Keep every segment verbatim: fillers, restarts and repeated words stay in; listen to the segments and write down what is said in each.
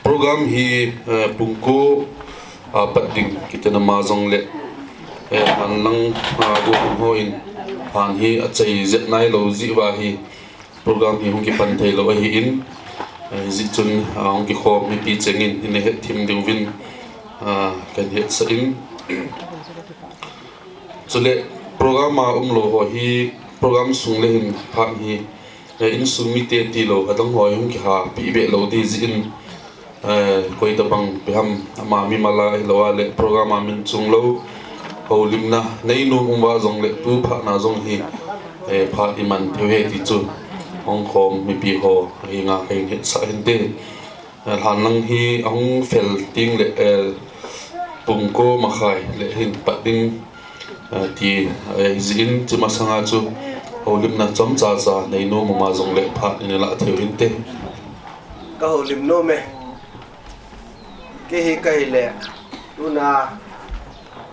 Program hi, eh, pungko, ah, pat ding kiti nama jongle, eh, hanlang, ah, go hung ho in, han hi achai jep nailou jeh uva hi, program hi hung kipan theilou ahin, eh, hijeh chun, ah, hung kikhom mipi chengin, ina hethem diuvin, ah, kahin hetsah in. Chule program a umlou ho hi, program sung le hin phat hi, eh, insung mite tilou, adang ho hi hung kihapeh be lou ding jeh in, eh, koi tabang ipi ham ama mimal a hilou a le program a min chunglou, houlimna neinom um uva jongle tu phat na jong hi, eh, phat iman theiu ahi ti chu hung khom mipi ho henga kahin hetsah hinte. Eh, hanlang hi ahung fel teng le, eh, pungko makhai le hin pat ding, eh, ti, eh, jeh in chu masanga chu houlimna chomcha cha neinom um a jongle phat ina lah theiu hinte. Ka houlim nom e. Kei hi kahile, tuna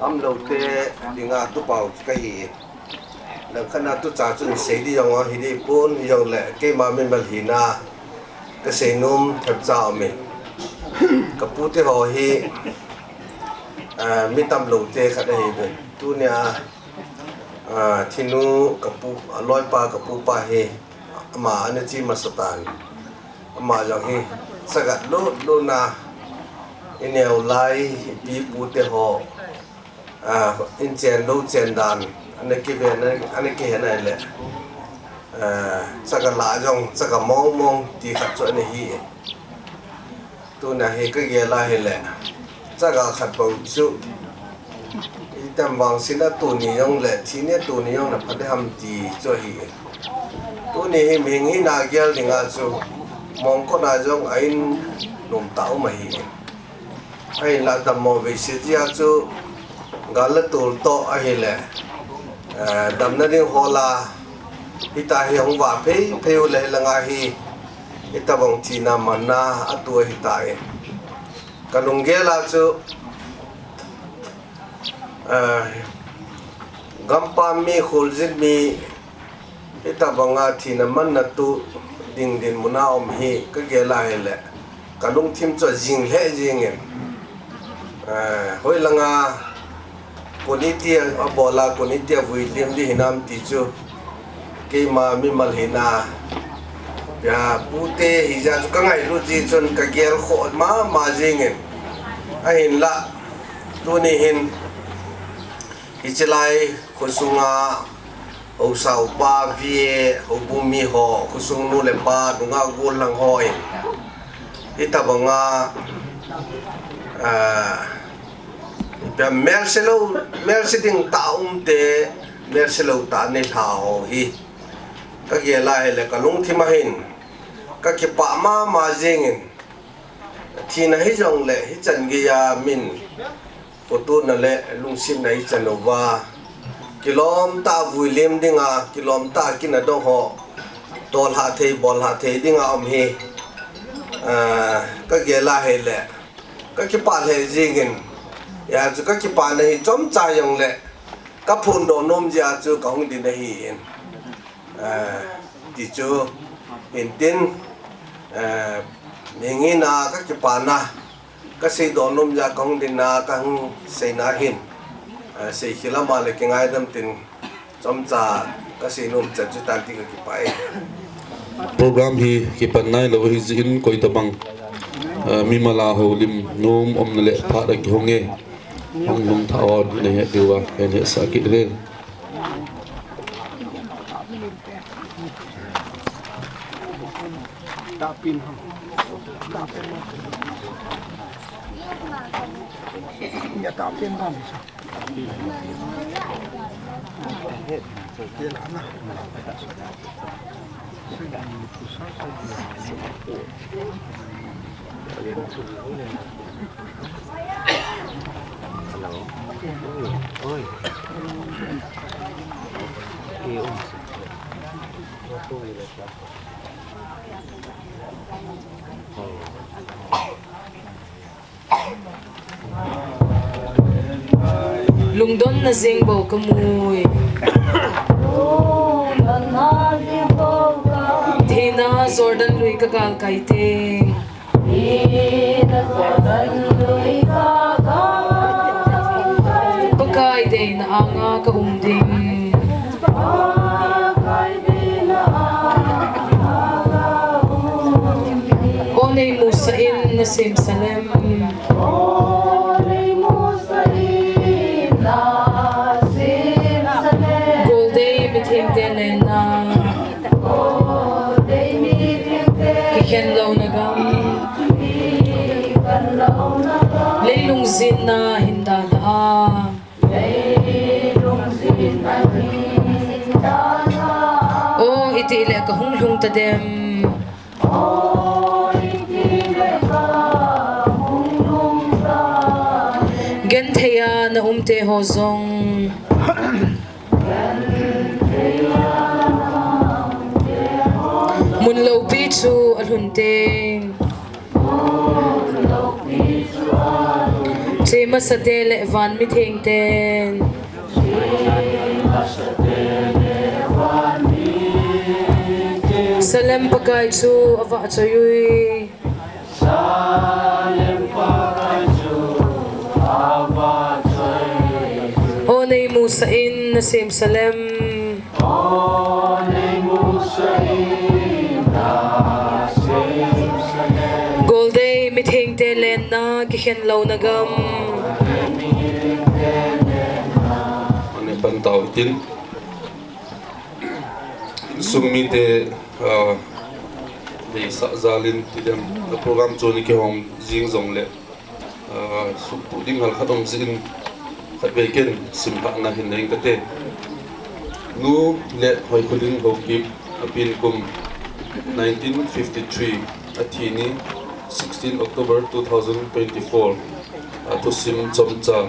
umlou te dinga tupa chu kahi. Langkhat na tucha chun sei ding jong ahi ding pon, hijongle keima mimal hina kasei nom themcha aume. Kapu te ho hi, ah, mi tamlou te khat ahiuve. Tunia, ah, thinu kapu, aloipa kapu pa hi ama ana che masa tan. Ama jong hi chaga lutlut na, ineo lai, ipi pu te ho, ah, in chen lou chen dan, ana kiven, ana kihen ahile, ah, chaga lah jong, chaga mong mong ti khat chu ana hi. Tuna hi kagel ahile, chaga khat bou chu, itam vangsetna tuni jongle, thina tuni jongle phat ding ham ti chu ahi. Tuni hi mihem hina gel dinga chu, mongkot na jong a in nomtah um ahi. Ahinla dammo veise jeh a chu, gal le tol toh ahile, eh, damna ding hol a, hitia hi hung vah phei phei u le hilanga hi, hitobang thina manna atoh ahitai. Kalunggel a chu, eh, gampam mi, kholjin mi, hi Tabanga thina manna tu ding dinmun a um hi kagel a hile, kalungthim chu ajing lheh jingin. Eh, hoilanga kon iti a, abola kon iti a vuilim di hinam ti chu keima mimal hina, ya, pute hija chu kangailut ji chun kagel khoh mama jingin. Ahinla, tuni hin, hichelai khosunga, haosa upa, V A, houbung mi ho, khosung nu le pa, nungah gollhang ho in, hitabanga, ah, melse lou, melse ding tah umte, melse lou tah nei lha ho hi kagel a hile, kalungthim a hin kakipah mama jingin, thina hijongle hichan geiya min khotona le lungsetna hichan uva, kilom tah vuilim dinga, kilom tah kin adong ho, tolhah thei, bolhah thei dinga um hi, ah, kagel a hile, kakipah lheh jingin. Ya chu kakipana hi chomcha jongle kaphondoh nom jeh a chu kahung din ahin. Ah, ti chu, hintin, ah, ningin a kakipana kaseidoh nom jeh a kahung dinna, kahung seina hin, ah, seikhel ama le kingaidam tin, chomcha kasei nom chan chu tanti kakipah e. Program hi kipan nailou hijeh in koitabang, ah, mimal a houlim nom umna le phat akihong e. Hung lungthah o, nahet diuva kahin hetsah kit uve. Lungdonna jeng bou kamui. Thina Jordan lui kagalkai teng, Pakai deina anga kaum ding. O neimusah in nasem salem. Goldei mithengte lenna, kikhen louna gam, leilung jinna hin dalha a. O, itile kahung lhung tadem. Genthei a naumte ho jong, mun loupi chu alhun teng. Chemasate le van mithengten, Salem Pakai chu avahchoi ui. O neimusah in nasem salem. Goldei mithengte lenna, kikhen louna gam. Ani pan tau tin. Insung mite, ah, deisah jalin tidem, program chu ni kihom jing jongle, ah, suktuh ding hal khat um jeh in, khatvei ken simlhahna hin nei kate. Nu le Hoikholing Haokip, apen kum nineteen fifty-three, athi ni sixteen October two thousand twenty-four, athusim chomcha.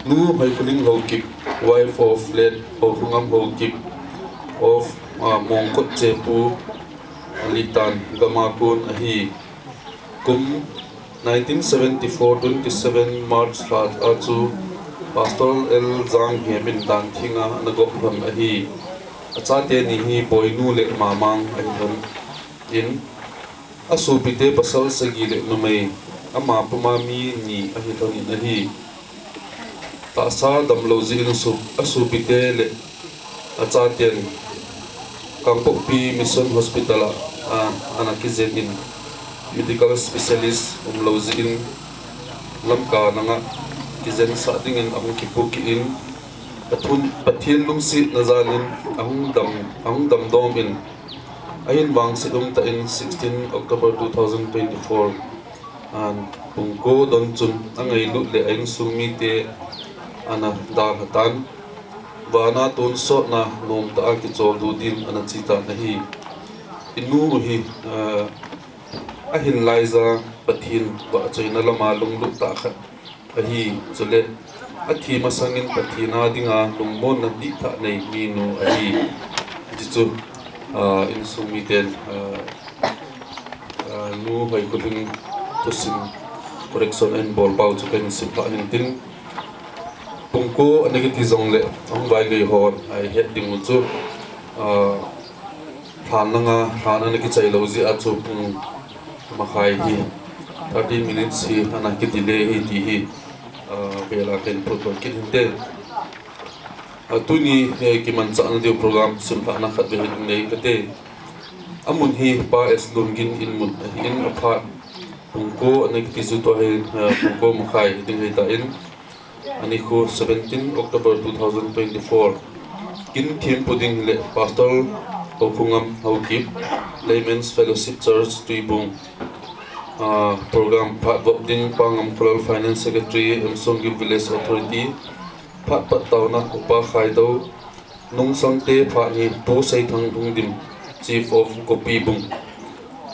Nu Hoikholing Haokip, wife of late Hokhongam Haokip of, ah, Mongkot Chepu, Litan, Gamakon ahi. Kum nineteen seventy-four, twenty-seven March lha a chu Pastor L Janghem in Danthinga ana gop lhon ahi. Achate ni hi boinu le mamang ahi lhon in, asopite pasal sagi le numei, ama puma mi ni ahi lhon in ahi. Tahsa damlou jeh in aso-, asopite le achaten Kangpokpi Mission Hospital a, a, ana kijen in medical specialist umlou jeh in Lamka langa kijensah dingin ahung kipuikhah in, Pathen, Pathen lungsetna jal in ahung dam, ahung damdom in, ahin vangset umtah in sixteen October two thousand twenty-four, a, pungko don chun angailut le a insung mite ana dalha tan, vana tonsotna nomtah a kicholdo din ana che tan ahi. Inu hi, a, ahin laija Pathen vahchoina lama lunglut tah khat ahi, chule athi masangin Pathen a dinga lungmonna dihtah nei minu ahi. Hichu, a, insung miten, a, a, Nu Hoikholhing thusim correction ahin bol pau chu kahin simlha hintin, pungko ana kiti jongle ahung vaigei hon ahet ding u chu, a, lhan langa, lhan ana kichai lou jeh a chu pung makhai hi, thirty minutes hi ana kidelay hi ti hi, a, vela kahin phutdoh kit hinte. A, tuni, eh, kimanchahna diu program simlhahna khat ve hi nei kate. Amun hi Pa S Lungin in mun ahin, aphat pungko ana kiti chu tua hi, a, pungko makhai hi ding ahitan, anikho seventeen October two thousand twenty-four. Kin thempu ding le Pastor Hokhongam Haokip, Laymen's Fellowship Church Tuibong. A, program phat vop ding Pa Ngamkholal, Finance Secretary, M Songim Village Authority. Phat pat taona Upa Khaidou, Nungsangte phat hi Pu Seithang Lungdim, Chief of Gopibung.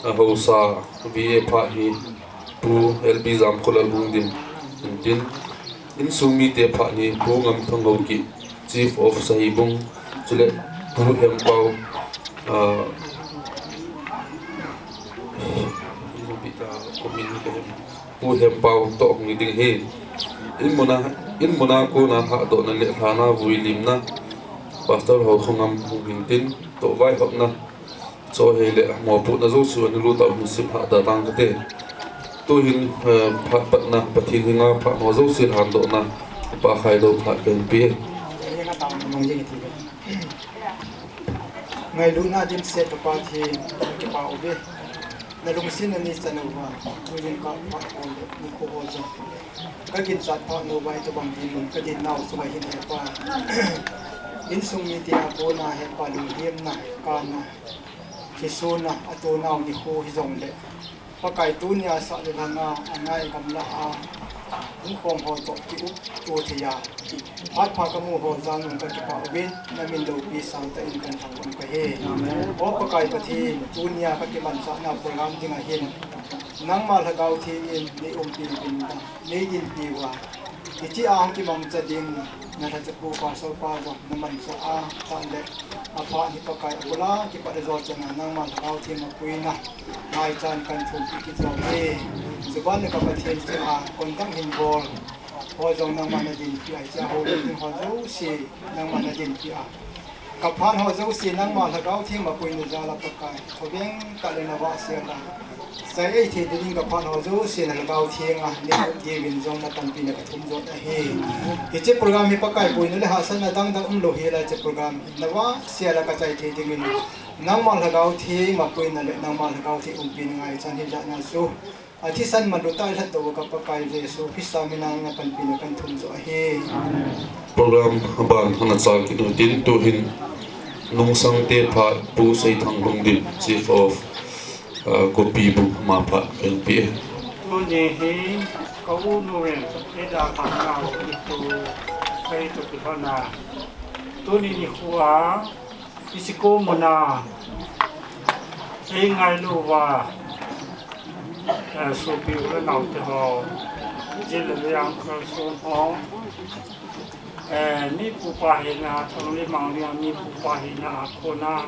A, haosa V A phat hi Pu L B Jamkholal Lungdim. Hintin, insung mite phat hi Pu Ngamthang Haokip, Chief of Sahibung, chule Pu Hempau, a, Pu Hempau toh hung hi ding ahi. In muna, in muna kona lhahdohna le lhana vuilimna Pastor Hokhongam hung hintin, toh vaihopna, chohei le mopohna jouse ana lut tau hin simlhah da tang kate. Tuhin, eh, phat patna Pathen henga phat ho jouse lhandohna Pa Khaidou phat kahin pe. Ngailutna dimset Pa Pathen, kipah uve. Nalungsetna nei chan uva, tunin kaphat ho le nikho ho jong kaginchat phat uva, hitobang dinmun kadin nau chunga hin Hepa, insung mite a kona Hepa lunghemna, kana, thisuna, ato nau nikho hijongle, Pakai tunia sah le lhanga angai gamla a hung khom ho toh kiup to thei a, phat pha kamu ho jal un kakipah uvin, namin loupi sangtah in kahin thangvah kahi. O Pakai Pathen, tunia kakimanchahna program dinga hin nangma Lhagao Theng in nei umpi uvin lang, nei dinpi uva, hiche a hung kimangcha ding nalhachapu Pastor pa jong namanchah a, tah le aphat hi Pakai abul a kipat ajo chana nangma Lhagao Theng mapuina ngaichan kahin thumpi kit jong e. Chuban le ka Pathen chunga condemn hin bol ho jong nangman nadinpi a, hiche a houlim ding ho jouse nangman nadinpi a, kaphat ho jouse nangma Lhagao Theng mapuina jal a Pakai, thoveng tah le navahsel a, chai eithei ding kaphat ho jouse na Lhagao Theng a nei up diuvin jong napanpina kathum jot ahi. Hiche program hi Pakai boina le hahsatna dangdang umlou hel a, hiche program hi navahsel a kachai thei dingin nangma Lhagao Theng mapuina le nangma Lhagao Theng umpina ngaichan hijat na chu athisan manlu tah a lhatdoh uva ka Pakai Jesu Christa mina napanpina kahin thum jot ahi. Program aban ana chal kit u hitin, tuhin Nungsangte phat Pu Seithang Lungdim, Chief of, uh, Gopibung, ama phat kahin pe. Tuni hi ka unu in eidalhah nau nikho ahi toh kilhon a, tuni nikho a hiche ko muna eingailu uva, eh, sopi u le naote ho, jin le yang, uncle son ho, eh, mipupa hina, Thanglimang dinga mipupa hina a kona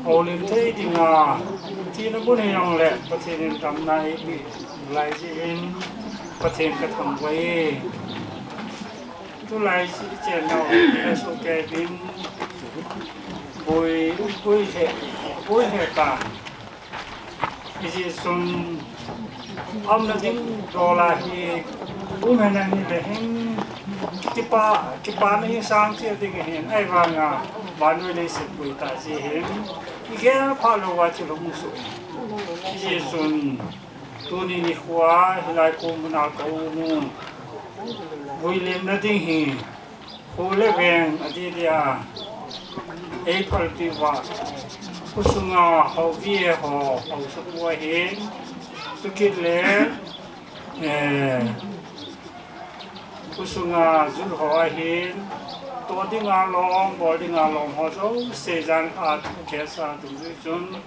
houlim thei dinga thina mun hijongle Pathen in damna eipeh lai jeh in Pathen kathangvah e. Tulai hiche channel a sohkei ding Ui, ui he, ui he ta. Iji sun, amna ding dola hi, um he na ni le hin, kipa, kipa na hi sang chi ding hin, ai vanga, vanui le se pui ta ji hin, i gel pha lo wa chi lo mu su. Iji sun, tuni nikho a, hilai ko muna ko mu, vui len na ding hi, Kho le veng a di dia, ei phalpi uva, kho sunga houpi ho, haosapu ahin, chukit le, eh, kho sunga jun ho ahin, toh dinga lom, bol dinga lom ho jouse jan a thu kesa dungjui chun,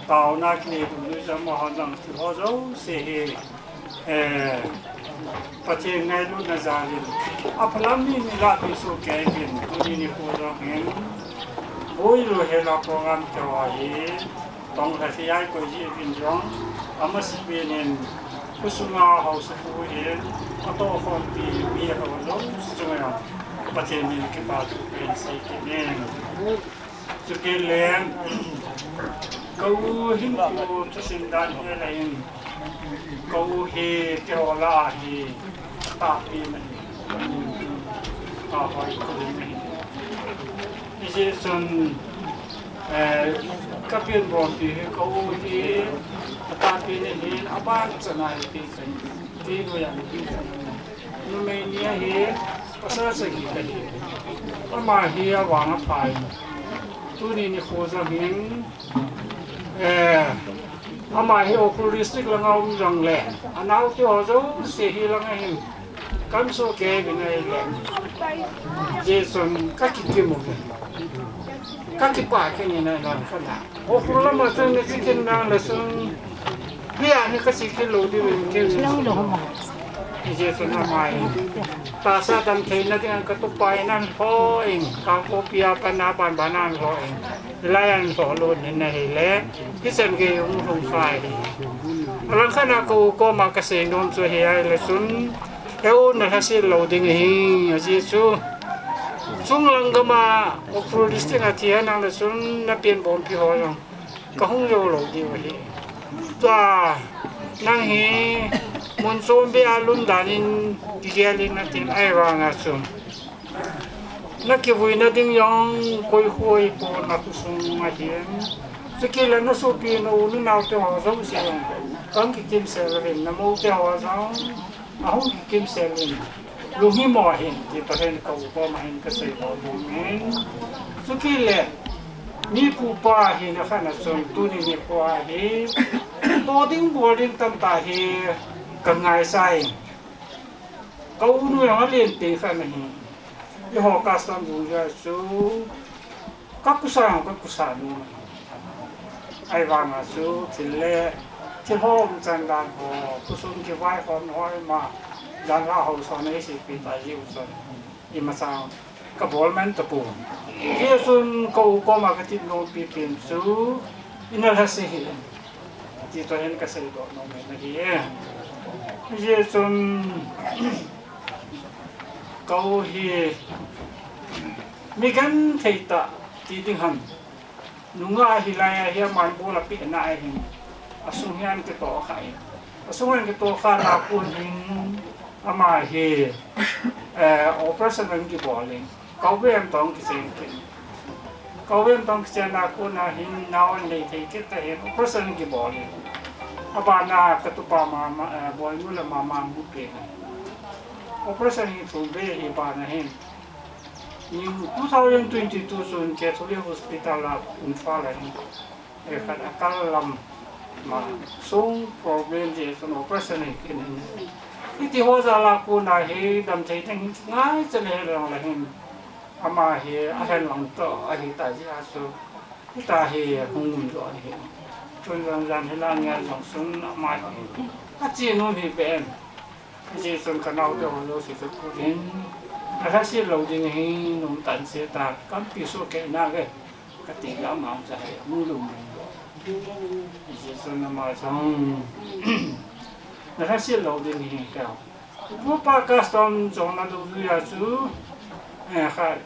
Taona kinei dungjui chu amaho jong thil ho jouse hi, eh, Pathen ngailutna jal in, aphalam mi mi lahpi soh kei uvin, tuni nikho jong hin, Boilo hela program keu ahi, tong lha thei a ikoi ji uvin jong, amasapen in, kho sunga haosapu hin, atoh khompi mi ho jouse chunga jong, Pathen min kipa thu kahin sei kit in. Chukit le, ka u hin kho thusim dan hi le in, ka u hi keiho lah a hi, tahpi na hi, ka hoi kho na hi. Hijeh chun, eh, ka pian bompi hi ka u hi, tahpi na hi, aban chan a hi ti chan, ti lo yang ti chan. Numei ni ahi, pasal sagi kahi. Ama hi avang apha in. Tuni nikho jong hin, eh, ama hi Ukhrul District langa um jong le, anaote ho jouse hi langa hin, kam soh kei uvin ahile, Jesun kakikim uve. Kakipah kei in ahi lang khat a. Ukhrul lama chun nache kit nang le chun, hia hi kache kit lou diuvin kei. Jesun ama hi tahsa damtheina dinga katupa in ahin lhoh in, Kangpokpi a pat a ban ban ahin lhoh in, hilai a ahin lhoh lut in ahile, hichan gei hung lhung kha hi. Alangkhat a ka u koma kasei nom chu hi ahile chun, Heu, nalhaset lou ding ahi, ajeh chu. Chunglang gam a, Ukhrul District a thi henlang le chun, napian bompi ho jong kahung jou lou diu ahi. Tua, nang hi, mun chom beh a lum dan in kigel in natin ahivang a chu. Nakivuina ding jong koi koi pon, nakho sung ahin. Chukit le nasopi, na u, nanao te ho jouse jong, kahung kikimsel uvin, namou te ho jong, ahung kikimsel in, lunghimo ahin, ti toh hin ka u koma hin kasei nom in. Chukit le, mi pu pa hina khat a chun tuni nikho hi, toh ding bol ding tamtah hi, kangaichat in. Ka u nu jong alen teng khat ahi. Eiho custom dungjui a chu, kakusa, kakusa nu. Ahivang a chu, thil le, thil ho umchan dan ho, khosung kivaihom ho ima, janhi a haosa na iseipi ta jiu chun, imacha kabol man tapon. Hijeh chun ka u koma katin nompi pen chu, inalhase hih in, ti toh hin kasei doh nom in ahi. Hijeh chun, ka u hi, mi genthei tah ti ding ham. Nungah hilai a hi aman bol a pehna ahin, asung hi ahin kitoh kha in. Asung ahin kitoh kha lah a kon hin ama hi, eh, operation ahin kibol in. Ka u vem toh kichen kit. Ka u vem toh kichen a kon a hin nao ahin nei thei kit ta hin operation ahin kibol in. Abana katupa mama, eh, Boinu le mama ahin pen. Operation hi thum vei ahi bana hin. In two thousand twenty-two chun Catholic Hospital a Imphal a hin, eh, khat a kal lam ma sung problem jeh chun operation ahin kit in. Hiti ho jal a kon a hi damthei ding hi ngaicha le lou le hin. Ama hi ahen lang toh ahi ta jeh a chu. Hita hi hung um jo ahi. Tun jong jan hi lang ngai jong sun ama hi. Ache nom hi pen. Hijeh chun ka nao te ho jouse chu kouvin, nalhaset lou ding ahi, nom tan se ta, kampi soh kei nang e, kati le ama cha hi, mu lou mu lou. Hijeh chun ama jong, nalhaset lou ding ahi keu. Upa custom jong na lou lui a chu, eh, khai.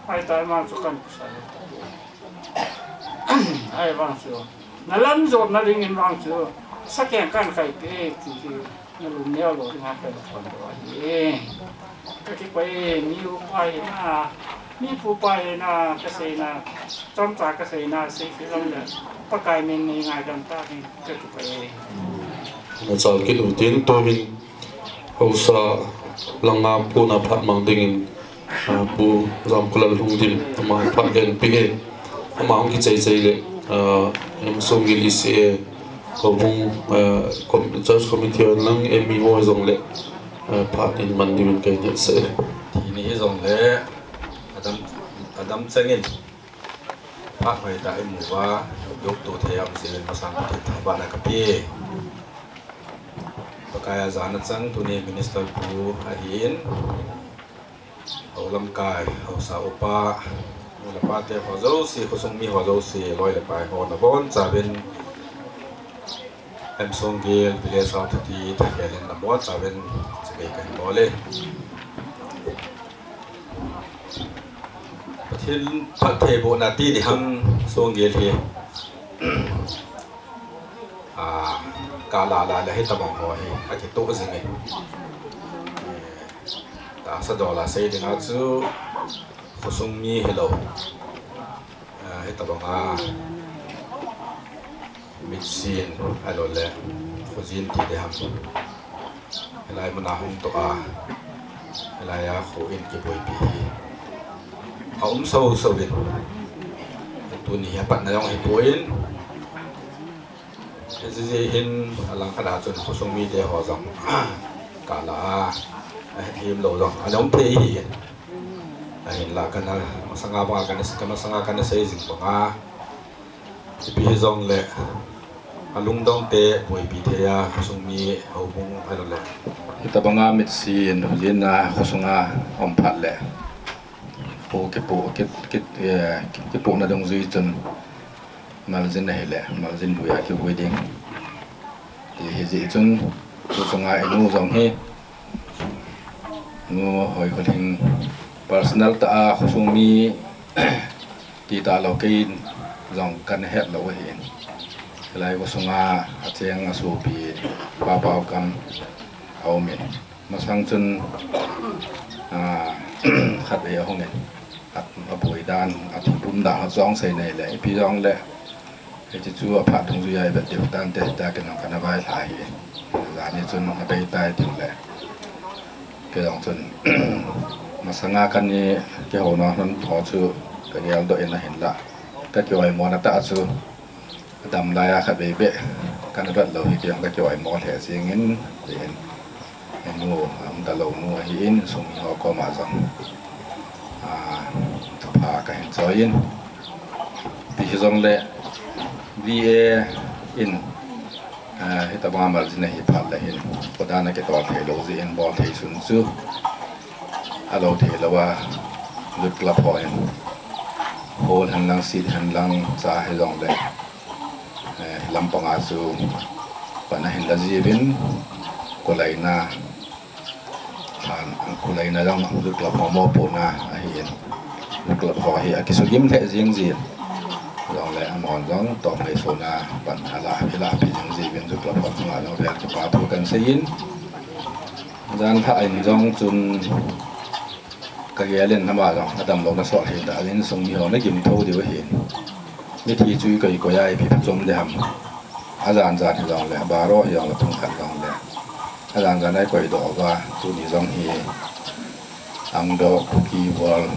Ai ta ama chu kan kusai. Ahivang chu, nalam jotna dingin vang chu, sakeng kahin kaipeh e ti hi, nalung neo lou dinga kahin phongdoh ahi. Kakipah e, mi upa hina, mi pupa hina, kaseina, chomcha kaseina, sei kit jongle, Pakai min nei ngaidam tauhen, kakipah e. Nachal kit utin, tuhin, haosa langa puna phat mang dingin, ah, Pu Jamkholal Lhungdim, ama phat genpeh e, ama hung kichai chai le, ah, M Songgel E C A, Houbung, ah, com-, Church Committee hon lang M E O jongle, ah, phat in man diuvin kahin hetsah e. Tuni hi jongle, adam, adam chengin, phat hoitah imu uva, joktu thei a um jeh in masang Pathen thangvahna kapeh e. Pakai a jana chang tuni Minister Pu ahin, hou lamkai, haosa upa, nu le pate ho jouse, khosung mi ho jouse, loi le pai ho nabonchauvin, M Songgel Village Authority thakhel in nabonchauvin chibai kahin bol e. Pathen phattheibohna ti diham Songgel hi, ah, kala la le hitobang ho hi akitoh jing e. Tahsa dola sei dinga chu khosung mi hilou, ah, hitobanga mitsin, ahiloule khojin ti diham, hilai muna hung toh a, hilai a kho in kiboipi hi aum sousou in, tuni hi apatna jong hipoi, hijeh hin alangkhat a chun khosung mite ho jong kala a, ahethem lou jong ana um thei ahi. Ahinla kana masanga banga kana, kamasanga kana sei jing banga, ipi hijongle alungdong te boipi thei a, khosung mi, houbung ahiloule hitobanga mitsin, khojin a khosunga um phat le, kho kipoh, ki, ki, eh, kipohna dungjui chun maljin ahile maljin lui a kivui ding ti hijeh chun, tu chunga inu jong hi, Nu Hoikholhing, personal tah a khosung mi ti talou, kei jong kana hetlou ahin, hilai khosunga acheng asopi Pa Paokam aumin, masang chun, ah, khatvei ahungin, a, aboi dan, athipum dan ho jong sei naile, ipi jongle, hiche chu aphat dungjui a ivet diu tante tia kei jong kana vailhah ahi. Jani chun abeitai tingle, kei jong chun masanga kana kihouna hon ho chu kageldoh in, ahinla kakioimona tah chu, adam laiya khatvei beh kana vetlou hi kei jong kakioimo lheh jengin, tin, inu, aumtalou nu ahin, insung mi ho koma jong, ah, thupha kahin choi in, ipi hijongle V A in, ah, hitobanga maljin ahi phat le hin, kho dan a kitol theilou jeh in bol thei sun chu alou theilou a, Youth Club ho hin, hall hen lang, seat hen lang, cha hijongle, eh, lampanga chu pan ahin la jiuvin, kholaina, khan, kholaina jong Youth Club ho mopohna ahin, Youth Club ho hi akisugim lheh jeng jin, jongle amahon jong toh ngaisona pan ala, alahpeh jing jiuvin, Youth Club ho chunga jong vel kipa thu kahin seiyin, janlhah in jong chun kagel in ama jong adamlouna sot lheh tah in, insung mi ho nagim thou diu ahin, mithi chu ikoi koi a ipi phachom ding ham, ajan jan hijongle, baro hijongle, pung khat jongle, ajan jan a ikoidoh uva, tuni jong hi Angdoh Kuki World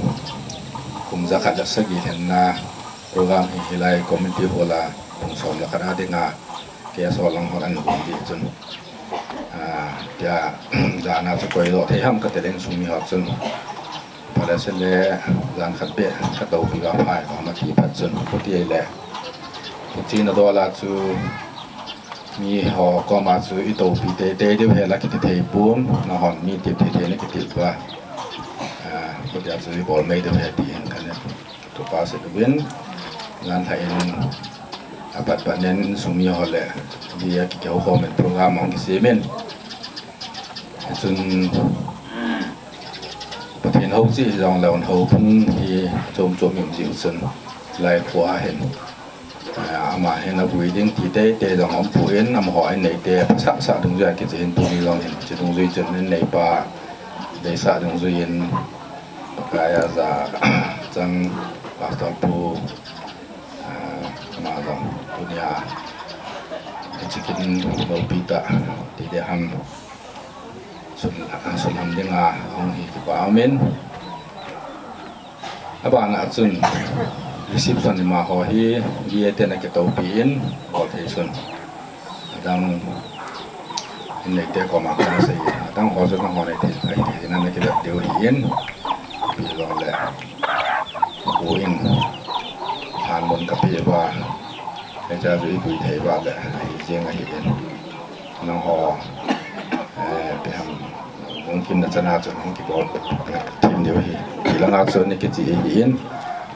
kum jakhat le sagi lhenna program hi hilai community hall a pung som le khat a dinga guest ho lang hon ahin gom jeh chun, ah, tia, jana chu koidoh thei ham katile, insung mi ho chun, phale sele, jan khat beh katoupi uva phai uva mati phat chun, khuti ahile, khuti nadol a chu, mi ho koma chu itoupi teitei diu hel a kiti thei pon, nahon mi tep thei thei nakitep uva, ah, khutia chu ibol mei diu ahi tin kana tupa seh uvin, janlhah in, apatpat nin insung mi ho le, dia kikihou khomin program ahung kisemin, hichun Pathen hou cheh hijongle, houbung hi chom chom i um jiu chun, lai kho a hin Ama hin avui ding ti teitei jong aumpoi, amaho in neite phasah sah dungjui a kichen tuni jong hin, hiche dungjui chun in neipa deisah dungjui in, Pakai a ja chang Pastor Pu, ah, ama jong tunia hiche kin loupi tah ti ding ham, sun, sun ham dinga ahung hi kipa aumin. Abana chun reception ima ho hi V A ten akitoupi in, bol thei sun. Adang in neite koma kana sei, adang ho chu nangho neite, ahi thei in ana kivet diu ahin, ipi jongle, Pu in, hanmun kapeh uva, hichea chu ipui thei uva le, ahi jeng ahin. Nangho, eh, ipi ham, lungkimna chana chun hung kibol them diu ahi. Hilanga chu ana kiche ahin,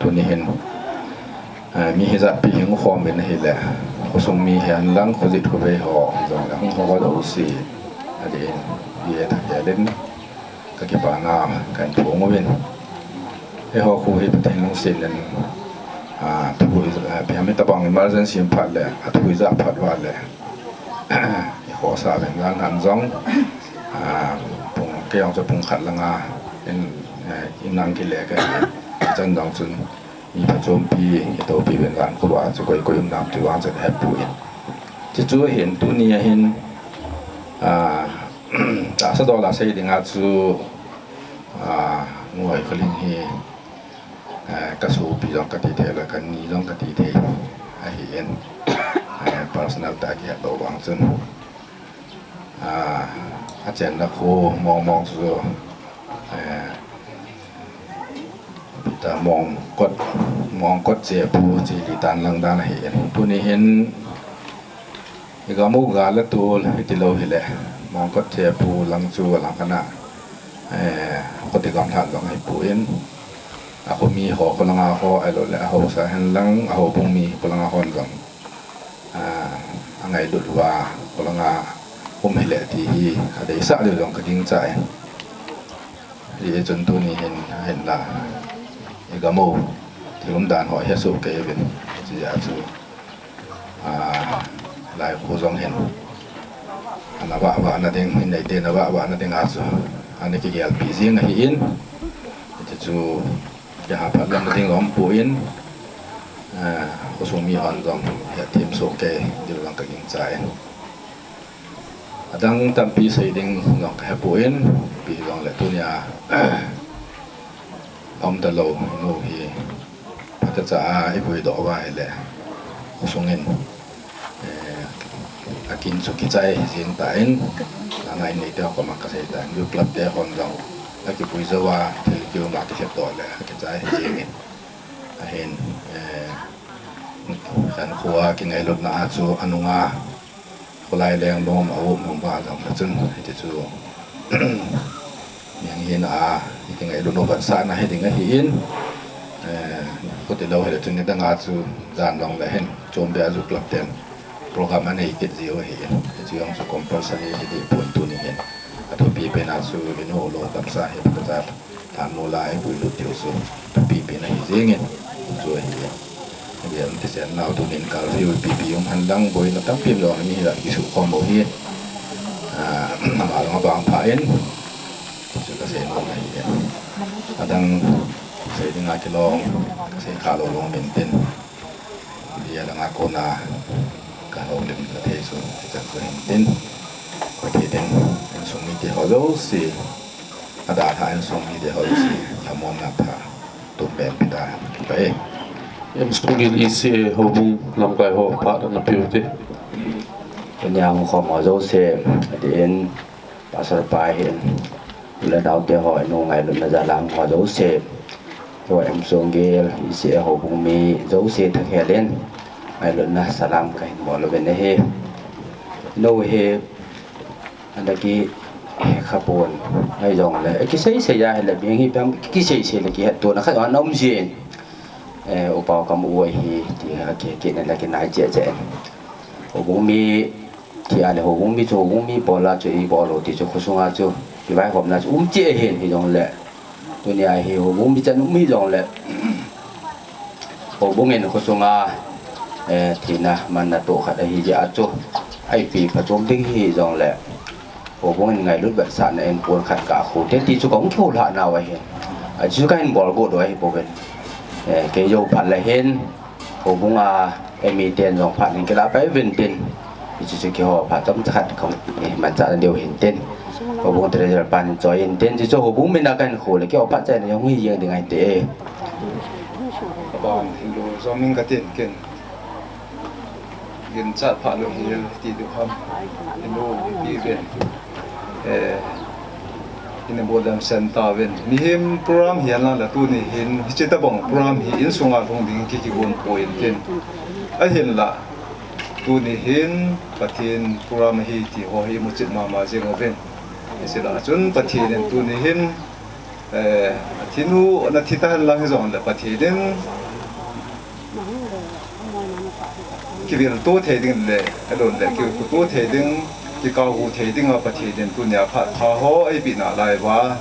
tuni hin, eh, mi hijat pi hung khom uvin ahile, khosung mi hihen lang, khojet khovei ho hijongle hung ho jouse, adeh in, V A thakhel in, kakipana kahin phong uvin. Eiho khu hi Pathen lungset in, ah, thu, ah, ipi ham, hitobang emergency um phat le, athu ijat phat uva le, ikhohsah uvin jan han jong, ah, pung, kei jong chu pung khat langa in, eh, in lang kile kahi, chan jong chun mi phachompi itoupi uvin jan khu a chu koi koi um nam ti vang chu kahepoi. Chuchu hin tunia hin, ah, tahsa dola sei dinga chu, ah, Ngoi Kholing hi, eh, kasopi jong kati thei le, kani jong kati thei ahin, eh, personal tah kihet lou vang chun, ah, achenna kho mong mong chu, eh, Peter Mongkot, Mongkot Chepu, Chilitan lang dan ahin. Tuni hin, igam u gal le tol hiti lou hile, Mongkot Chepu lang chu alang khat a, eh, khuti gamlhat jong ahipoi, akhomi ho, kholanga ho, ahiloule ahaosa hihen lang, ahoubung mi kholanga hon jong, ah, angailut uva, kholanga um hile ti hi adeisah diu jong kagingchai. Hijeh chun tuni hin, hinla, igam u thil umdan ho hesoh kei uvin, hichea chu, ah, lai khu jong hin, ana vah vahna ding, in neite na vah vahna dinga chu ana kigelpeh jeng ahin, hiti chu kihaphat lona ding aumpoi, ah, khosung mi hon jong hetthem soh kei diu jong kagingchai. Adang tampi sei ding jong kahepoi, ipi jongle tunia aum talou nu hi phatecha a ivuidoh uva ahile, khosung in, eh, akin chu kichai jeng tan, ana in neite koma kasei tan, youth club te hon jong akivui jouva thil kium a kilhepdoh le akichai jengin, ahin, eh, khankho a kingailutna a chu anunga kholai leng nom a um nom uva jongle chun, hiti chu mihem hina a ikingailut u vetsahna hiding ahin, eh, khuti lou hile chun nidanga chu jan jongle hin Chombe a youth club ten program anei kit jiu ahin, hiche jong chu compulsory hiding pon tuni hin. Athupi pena chu inu lou tamsa hi phatecha lhanmoh la ivuilut diu chu thupi pen ahi jengin, chu ahi. Avel tichen nau tunin curfew ipi ipi um henlang boina tampi um jongle mi hijat kisukhom u hi, ah, ama jong abang pha in, chu kasei nom ahi. Adang sei dinga kilom, kasei kha lou jong um intin, bia langa kona kahoulim kathei chu hichan chu hintin, Pathen in insung mite ho jouse, adalhah insung mite ho jouse lhamonna pha tum ben pita, kipah e. Emsonggel E C A houbung lamkai ho phat ana peh ute. Tunia hung khom ho jouse, adeh in Pastor pa hin, u le naote ho, inu ngailutna jal a hung ho jouse, keiho Emsonggel E C A houbung mi jouse thakhel in ngailutna salam kahin bol uvin ahi. Inu hi ana kihekha pon, ahijongle akisei sei a hile, mi hi pam kisei sei le kihettona khat ana um jin, eh, upa u kamu u ahi ti akikit na le kinai cheh cheh in, houbung mi thi a le houbung mi chu houbung mi bol a chu ibol u ti chu khosunga chu kivaihomna chu um cheh ahin, hijongle tunia hi houbung mi chan um hijongle, houbung in khosunga, Eh, thina manna toh khat ahi jeh a chu, ipi phachom ding hijongle, houbung in ngailut vetsahna in pon khat kakhu te ti chu kahung kihou lhah nau ahin. Achu kahin bol got u ahi pouvin. Eh, kei jou phat le hin, houbung a, eh, miten jong phat in kilah pai uvin tin. Hichu chu kihou phat chomcha khat kahung, eh, manchah na diu hin tin. Houbung treasurer pan choi in tin. Hichu houbung min a kahin khu le kihou phat chai na jong hi jeng ding ahi te. Aban, hindu jong min katin kin. Ginchat phat lou hi ti diu ham. Inu, ipi ven. Eh, ina bodam sen ta ven. Mihem program hi anla la tuni hin, hiche tabang program hi insunga lhung ding ki kigon poi tin. Ahinla, tuni hin, Pathen program hi ti ho hi muchet mama jeng uvin. Hiche la chun Pathen in tuni hin, eh, athinu, na thi ta hen lang hijongle Pathen in, kivilto thei ding le, alon le, kikhuto thei ding, kikauhu thei ding a Pathen in tunia phat pha ho eipeh nalai uva.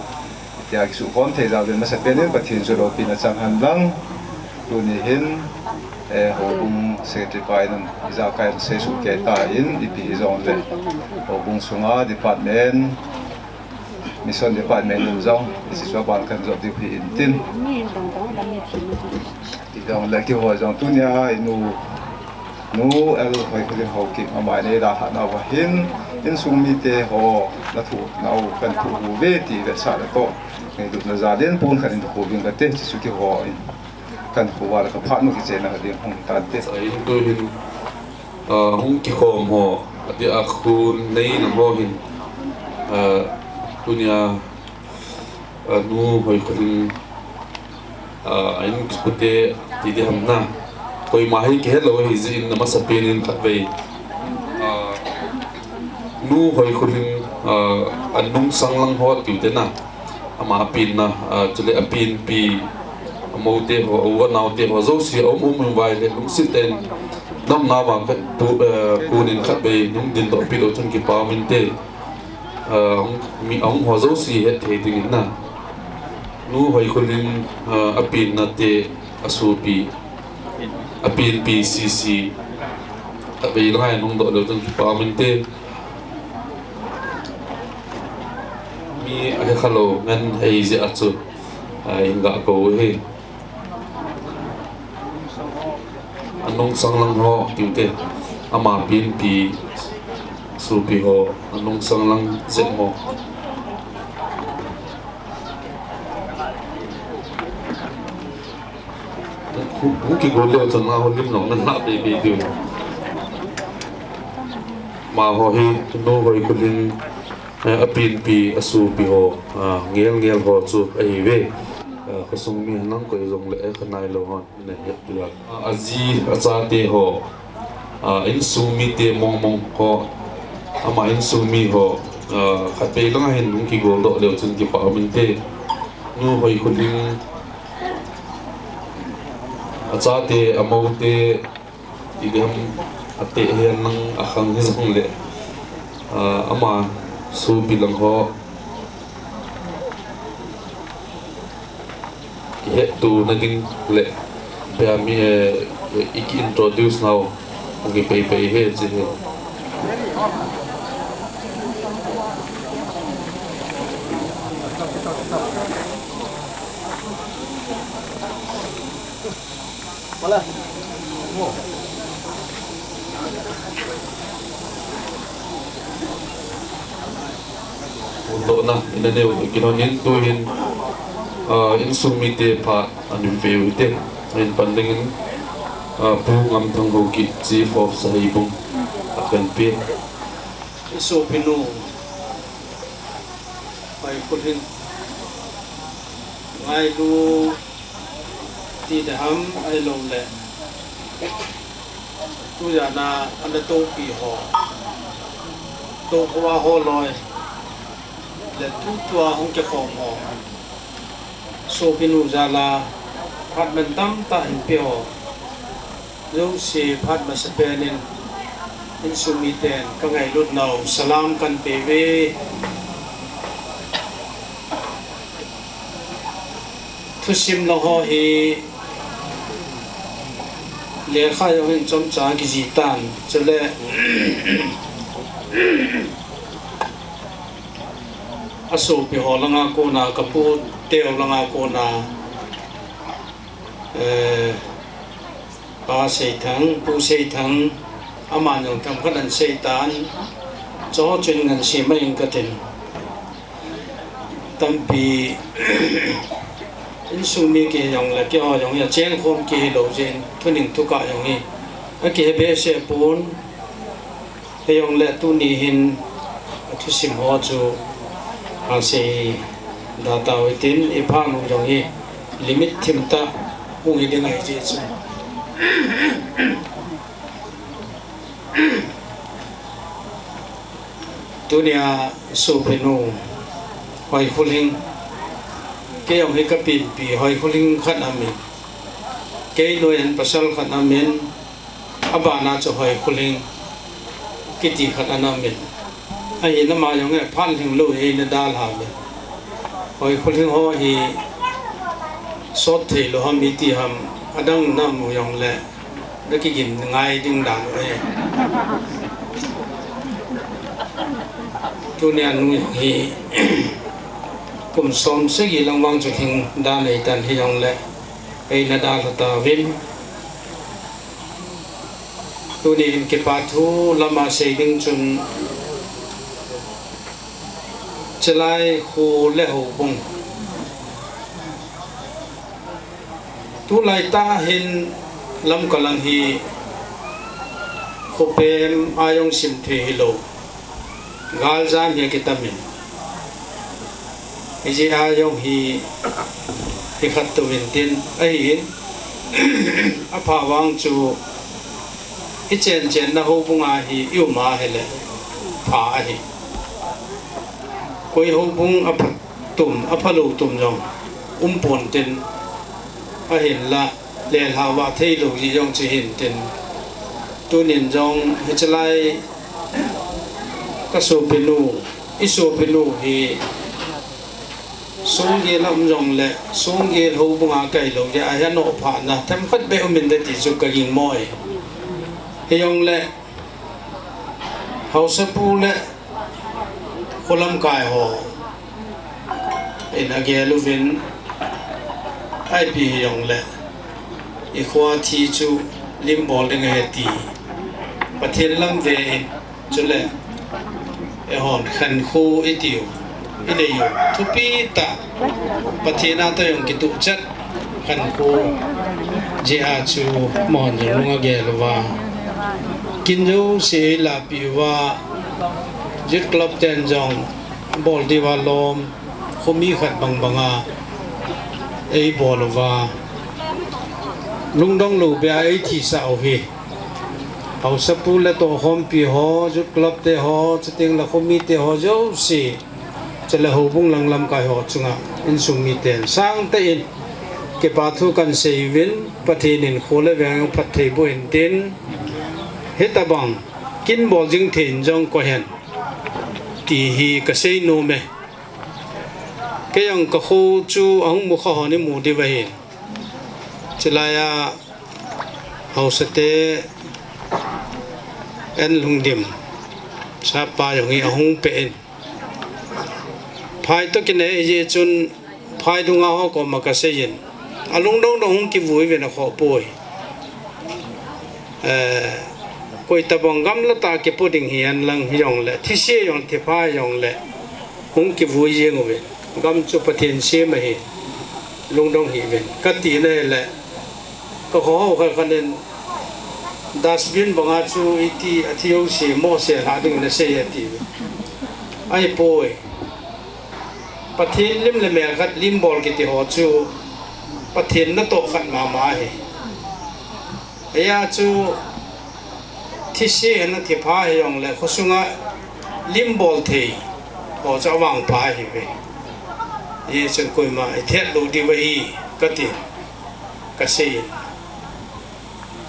Tia kisukhom thei jal uvin masapen in Pathen chu loupina chang hen lang. Tuni hin, eh, houbung secretary pa in ijakai in seisoh kei tan ipi hijongle. Houbung sunga department, Mission Department in jong, hiche chu aban kahin jop diu hi in tin. Hijongle kihou jong tunia inu, Nu L Hoikholing Haokip ama in eidalhah nauva hin, insung mite ho, nathu nau kahin thu uve ti vetsahna toh, ngailutna jal in pon khat in khu ving kate, hiche chu kihou in. Kahin khu uva le kaphat nu kichena ding hung tante. Sa in tu hin, ah, hung kikhom ho, adeh a khu nei nang ho hin, ah, tunia, ah, Nu Hoikholing, ah, in kipute ti ding ham na. Koima hi kihe lou ahi jeh in amasapen in khatvei, ah, Nu Hoikholing, ah, anungsang lang ho tiu te na. Ama apenna, ah, chule apenpi, amoute ho, a-u anaote ho jouse, aum um um uva ahile, lungset tah in, nomna vang khat, pu, eh, kunin khatvei, nung dindoh pi lou chun kipa um inte. Ah, ahung, mi, ahung ho jouse hetthei dingin na. Nu Hoikholing, ah, apenna te, asopi, apenpi sese, khatvei lang a nungdoh leu chun kipa um inte. Mi ahe khalou ngen ahi jeh a chu, ah, hin ga kou hi. Anungsang lang ho, tiu te, ama penpi, sopi ho, anungsang lang jep ho. Hu, hu kigol leu chun la ho lim nong nan la be be diu. Amaho hi, Nu Hoikholing, eh, apenpi, asopi ho, ah, ngel ngel ho chu ahiuve. Ah, khosung mi henlang koi jongle, eh, khanai lou hon, ina het diu a. Ah, aji, achate ho, ah, insung mite mong mong ho, ama insung mi ho, ah, khatvei lang a hin hung kigol doh leu chun kipa um inte. Nu Hoikholing, achate, amoute, ti ding ham, ate hihen lang akhang hijongle, ah, ama sopi lang ho kihetto na ding le, ipi ham, eh, i ki introduce nau, hung kipei pei hi, hiche hi. Phondohna ina neiu kinun in tuhin, ah, insung mite phat anei veu hite. Ahin pan dingin, ah, Pu Ngamthang Haokip, Chief of Saheibung, ahin pe. Insung minu Hoikholing, ngailu ti ding ham ahilouleh, tujan a ana toupi ho, toukhoa holoi, le tutua hung kikhom ho, sopinu jal a phat mantam tah hinpe ho, jouse phat masapen in, insung miten kangailutnau salam kahin peuve. Thusim lang ho hi Lekha jong hin chomcha kijih tan, chule asopi ho langa kona, kapu teu langa kona, eh, Pa Seithang, Pu Seithang, aman jong themkhat ahin seitan, chuho chun ngansi mai ing katin. Tampi insung mi kei jong le keiho jong hi achengkhom kei hilou jeh in thuning thukah jong hi akihe behseh pon. Hijongle tuni hin athusim ho chu asei da tau hitin, iphah u jong hi limit thim tah hung hi ding ahi jeh chun. Tunia sopinu Hoikhulhing, kei jong hi kapinpi Hoikhulhing khat aumin, kei noiya hin pasal khat aumin, abana chu Hoikhulhing kiti khat ana aumin. Ahin ama jong hi phat lhinglou hi eina dalha uvin. Hoikhulhing ho hi sot theilou ham iti ham, adang namu jongle nakigin ngai ding dan u ahi. Tunia nu jong hi kum som sagi lang vang chu lhing dan ahitan, hijongle eina dalha tauvin. Tuni hin kipa thu lama sei ding chun, chelai kho le houbung, tulai tah hin Lamka lang hi khopem a jong simthei hilou, galjam hi akitamin, hijeh a jong hi, hi khat touvin tin ahin, apha vang chu ichen chenna houbunga hi ium a hile pha ahi. Koi houbung apha tum, aphalou tum jong umpon tin, ahinla lelha vah theilou jeh jong chu hintin, tunin jong hichelai kasopinu, isopinu hi songgel a um jongle songgel houbunga kailou jeh a hi anoh phahna themkhat beh umin de ti chu kagingmo e. Hijongle haosapu le kholamkai hon agel uvin, ipi hijongle ikhoa thi chu limbol ding ahi ti, Pathen lam ve in, chule eihon khankho itiu, inei u thupi tah, Pathen a toh jong kituhchet khankho jeh a chu amahon jong lung agel uva, kin jouse eilahpeh uva, Youth Club ten jong bol diuva lom, khomi khat bangbanga eibol uva, lungdong lou beh a eithisah u hi haosapu le tohkhompi ho, Youth Club te ho, chutengle khomite ho jouse, chule houbung lang lamkai ho chunga insung miten sangtah in kipa thu kahin seiuvin, Pathen in kho le veng phattheiboh in tin, hitobang kin bol jing thei in jong koi hen ti hi kasei nom e. Kei jong kakho chu ahung mukha hon imu diu ahin, chulaiya haosate N. Lhungdim sapa jong hi ahung peh in, phai toh kinei ahijeh chun, phai dunga ho koma kaseiyin, alungdong dong hung kivui uvin akhoh poi. Eh, koi tobang gamla tah kipo ding hihen lang hijongle, thise jong thipha jongle hung kivui jeng uvin, gam chu Pathen sem ahi, lungdong hih uvin katina ahile, kakhohou khat khat in, dustbin banga chu iti athi jouse mohse lhah ding nasei e atiuve. Ahipoi. Pathen lim le mel khat limbol kiti ho chu Pathen natoh khat mama ahi. Hijeh chun thise hina thipha hijongle khosunga limbol thei ho chu avangpha ahiuve. Hijeh chun koima ithet lou diu ahi katin kaseiyin.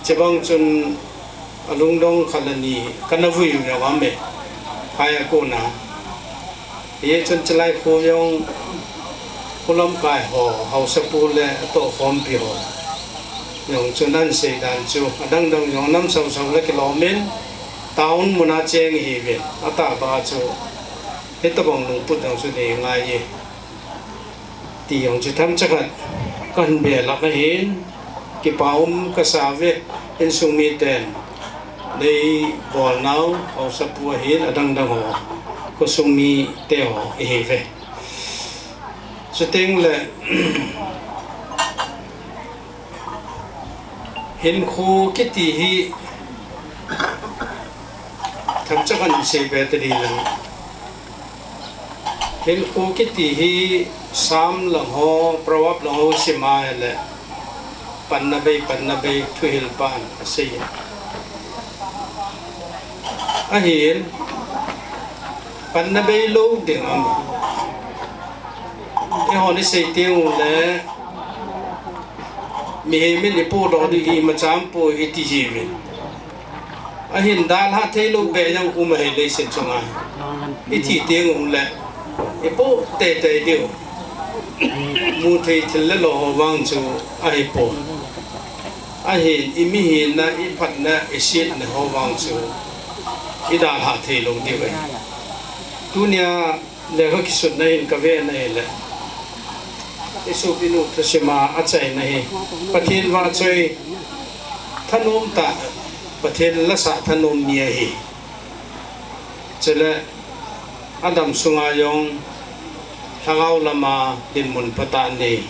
Chubang chun alungdong khat le ni kana vui u jong aume, phai a kona. Hijeh chun chulai kho jong, kho lamkai ho, haosapu le atohkhompi ho, Jong chu nan seidan chu adangdang jong nam sausau la kilom in town muna cheng ihiuvin, atahbeh chu hitobang lungput jong chu nei ngai e. Ti jong chu themcha khat kahin belap ahin, kipa um kasa uve, insung miten neibolnau haosapu ahin adangdang ho, khosung mite ho ihiuve. Chuteng le hinkho kiti hi themcha khat sei be tadi le, hinkho kiti hi Psalm lang ho, Proverb lang ho sim a ahile, panna bei, panna bei thuhil pan asei. Ahin, panna bei lou ding aum. Eihon isei teng ule, mihem in ipohdoh ding imacha aumpoi iti jiuvin. Ahin dalha theilou beh jong um ahi leiset chunga. Ithi teng ule, ipoh teitei diu. Muthei thil le lo ho vang chu ahipoi. Ahin imihina, iphatna, isetna ho vang chu idalha theilou diu ahi. Tunia lekha kisutna hin kavena hile, isopinu thusima achaina hi Pathen vahchoi thanom tah, Pathen lasah thanom mi ahi. Chule adam sunga jong lhagao lama dinmun phatah nei,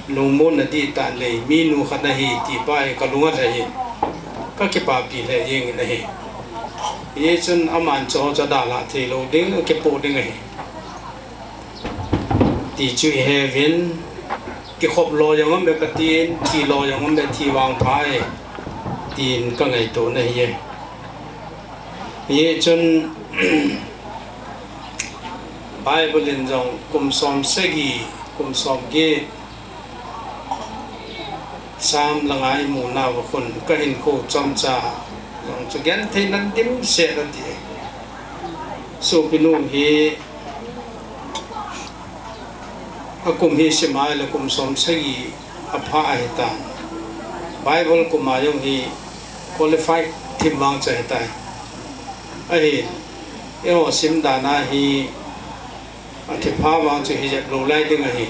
lungmonna dihtah nei minu khat ahi ti pa hi kalunga lheh in, kakipapi lheh jengin ahi. Hichun aman chuche chu adalha theilou ding, akipoh ding ahi ti chu iheuvin, kikhop lou jong aume katin, thi lou jong aume, thi vangpha e tin kangaitona ahiye. Hichun Bible in jong kum som sagi, kum som get, Psalm langa imunauva khun kahinkho chomcha jong chu genthei nan dimset ati. Sopinu hi akum hi sim a ahile kum som sagi apha ahitan. Bible kum a jong hi qualified themvang chu ahitai. Ahin, eiho simdan a hi athipha vang chu hijep lou lai ding ahi.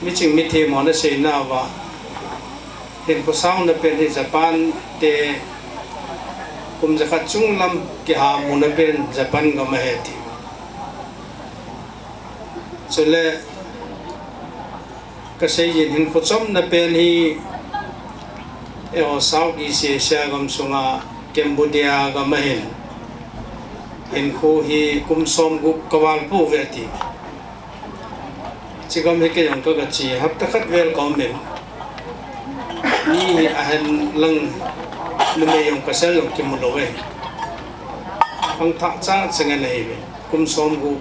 Miching mithem hon aseinauva, hinkho sauna pen hi Japan te kum jakhat chunglam kihamuna pen Japan gam ahi ati. Chule kaseijin hinkho chomna pen hi eiho South East Asia gam sunga Cambodia gam ahin, hinkho hi kum somgup kavalpouve ati. Chigam hi kei jong kagache, hapta khat vel kaumin, mi hi ahen lang, numei jong pasal jong kimu lou e. Khangthah cha cha ngen ahiuve. Kum somgup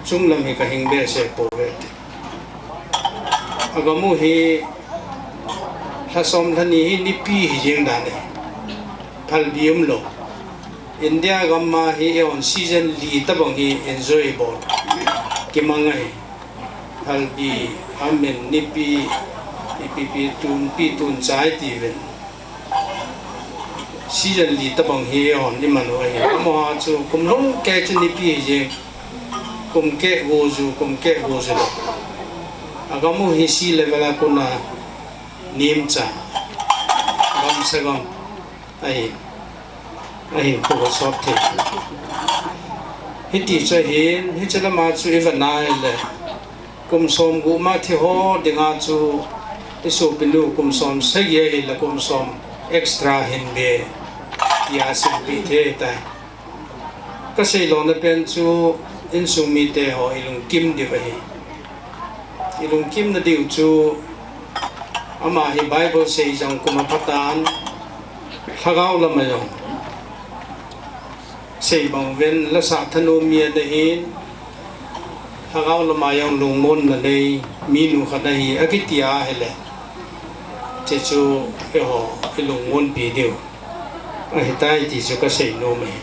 chunglam hi kahing behseh pouve ati. Agamu hi lha som lha ni hi nipi hijeng dan e. Phalbi umlou. India gamma hi eihon season li tobang hi enjoy bol kimang ahi. Phalbi, aumin, nipi, ipi pi, tunpi tunchai tiuvin, season li tobang hi eihon iman u ahi. Amaho chu kum lhung kei chu nipi hijeng, kum keh go ju, kum keh go ju lou. Agamu hi sea level a kona nemcha, gamsa gam ahi. Ahin kho sot thei. Hiti chu ahin, hiche lama chu ivet na ahile, kum somgup ma thiho dinga chu isopinu kum som sagi ahile kum som extra hinbe tia asimpi thei tai. Kasei lona pen chu insung miteho ilungkim diu ahi. Ilungkimna diu chu ama hi Bible sei jong kum aphatan, lhagao lama jong sei bang uvin lasah thanom mi ana hin, lhagao lama jong lungmonna nei minu khat ahi akiti ahile, hiche chu eiho ilungmonpi diu ahitai ti chu kasei nom ahi.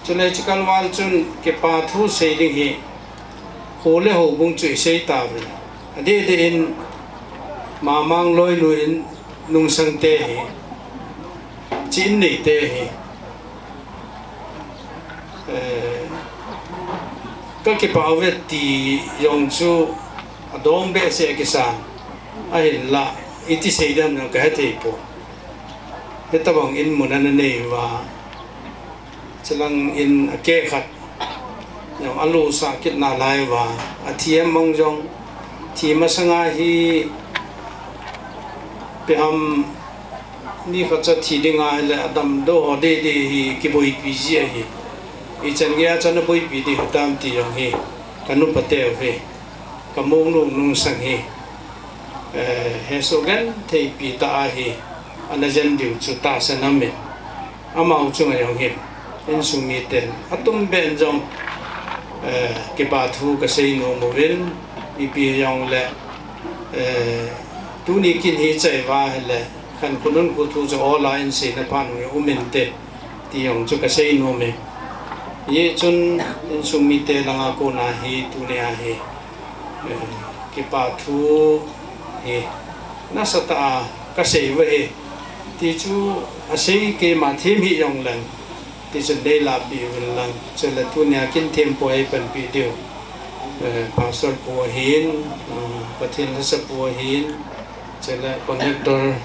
Chule hiche kalval chun kipa thu sei ding hi, kho le houbung chu isei tauvin, adeh deh in Mamang loinu in nungsang te hi, chin nei te hi, eh, ka kipah uve ti jong chu adong behseh a kisan. Ahinla, iti sei dam jong ka hethei pon. Hitabang in mun ana nei uva, Chilang in a ke khat jong a lusah kit nalai uva, a thi em mong jong, thi masanga hi ipi ham, mi khat cha thi dinga hile a damdou ho deidei hi kiboipi ji ahi. Ichan gei a chan a boipi ding hitam ti jong hi ka nupa teu hi, ka monu nungsang hi, eh, hesoh genthei pi tah a hi ana jen diu chu tahsan aum in. Amau chunga jong hin, insung miten atum ben jong, eh, kipa thu ka sei nom uvin, ipi jong le, eh, tuni kin hi chai uva hile, khankho nunkho thu chu awl a in seina phat hung um inte, ti jong chu ka sei nom e. Hijeh chun insung mite langa kona hi tuni a hi, eh, kipa thu hi nasatah a ka sei uva hi. Ti chu a sei keima them hih jong leng, ti chun dei lahpeh uvin lang. Chule tunia kin thempu ei panpi diu, eh, Pastor pu ahin, eh, Pathen lhasa pu ahin, chule connector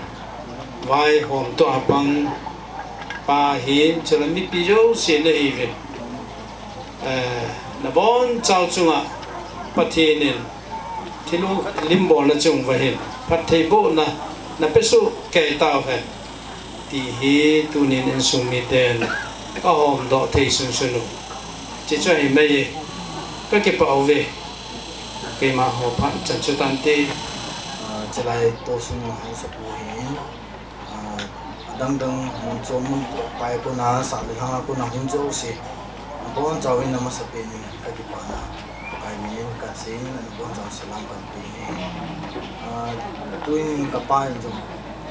vaihom toh a pang pa ahin, chule mipi jouse nahiuvin. Eh, nabonchau chunga Pathen in thil limbolna chung uva hin phattheibohna napeh soh kei tauhen, ti hi tunin insung miten ahomdoh thei sunsun u. Hichu ahi mai e, ka kipah uve. Keima ho phat chan chu tante. Ah, chulai tolsung a hung sapu hin, ah, adangdang mun chom mun pai a kona, sah le lhang a kona hung jouse, abonchauvin amasapen in ka kipana Pakai min in kan seiyin, abonchau salam kan pe e. Ah, tuin kapa in jong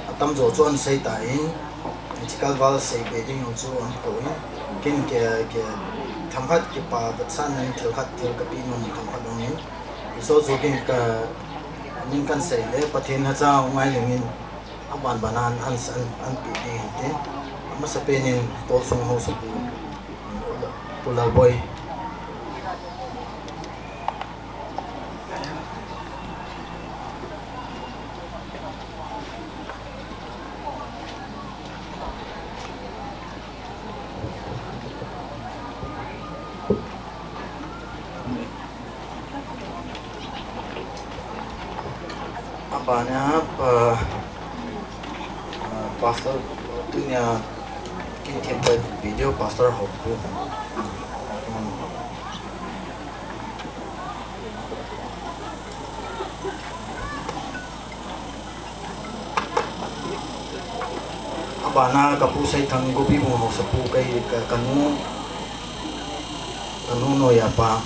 atamjo chu ahin sei tan, hiche kalval seibe ding jong chu ahin kou in, ken ke, ke themkhat kipa vetsahna in thil khat thil kapeh nom themkhat jong in, hichu chu ken ka, min kan sei le Pathen lhacha hung ngai lengin, abanban a an, an, an, an peh ding hinte. Amasapen in tolsung haosapu, Pu Lalboi. Abana, ah, ah, Pastor, tunia kin thempu video Pastor Hopu. Abana kapu Seithang Gopibung haosapu kei ka, kanu, kanu noiya pa.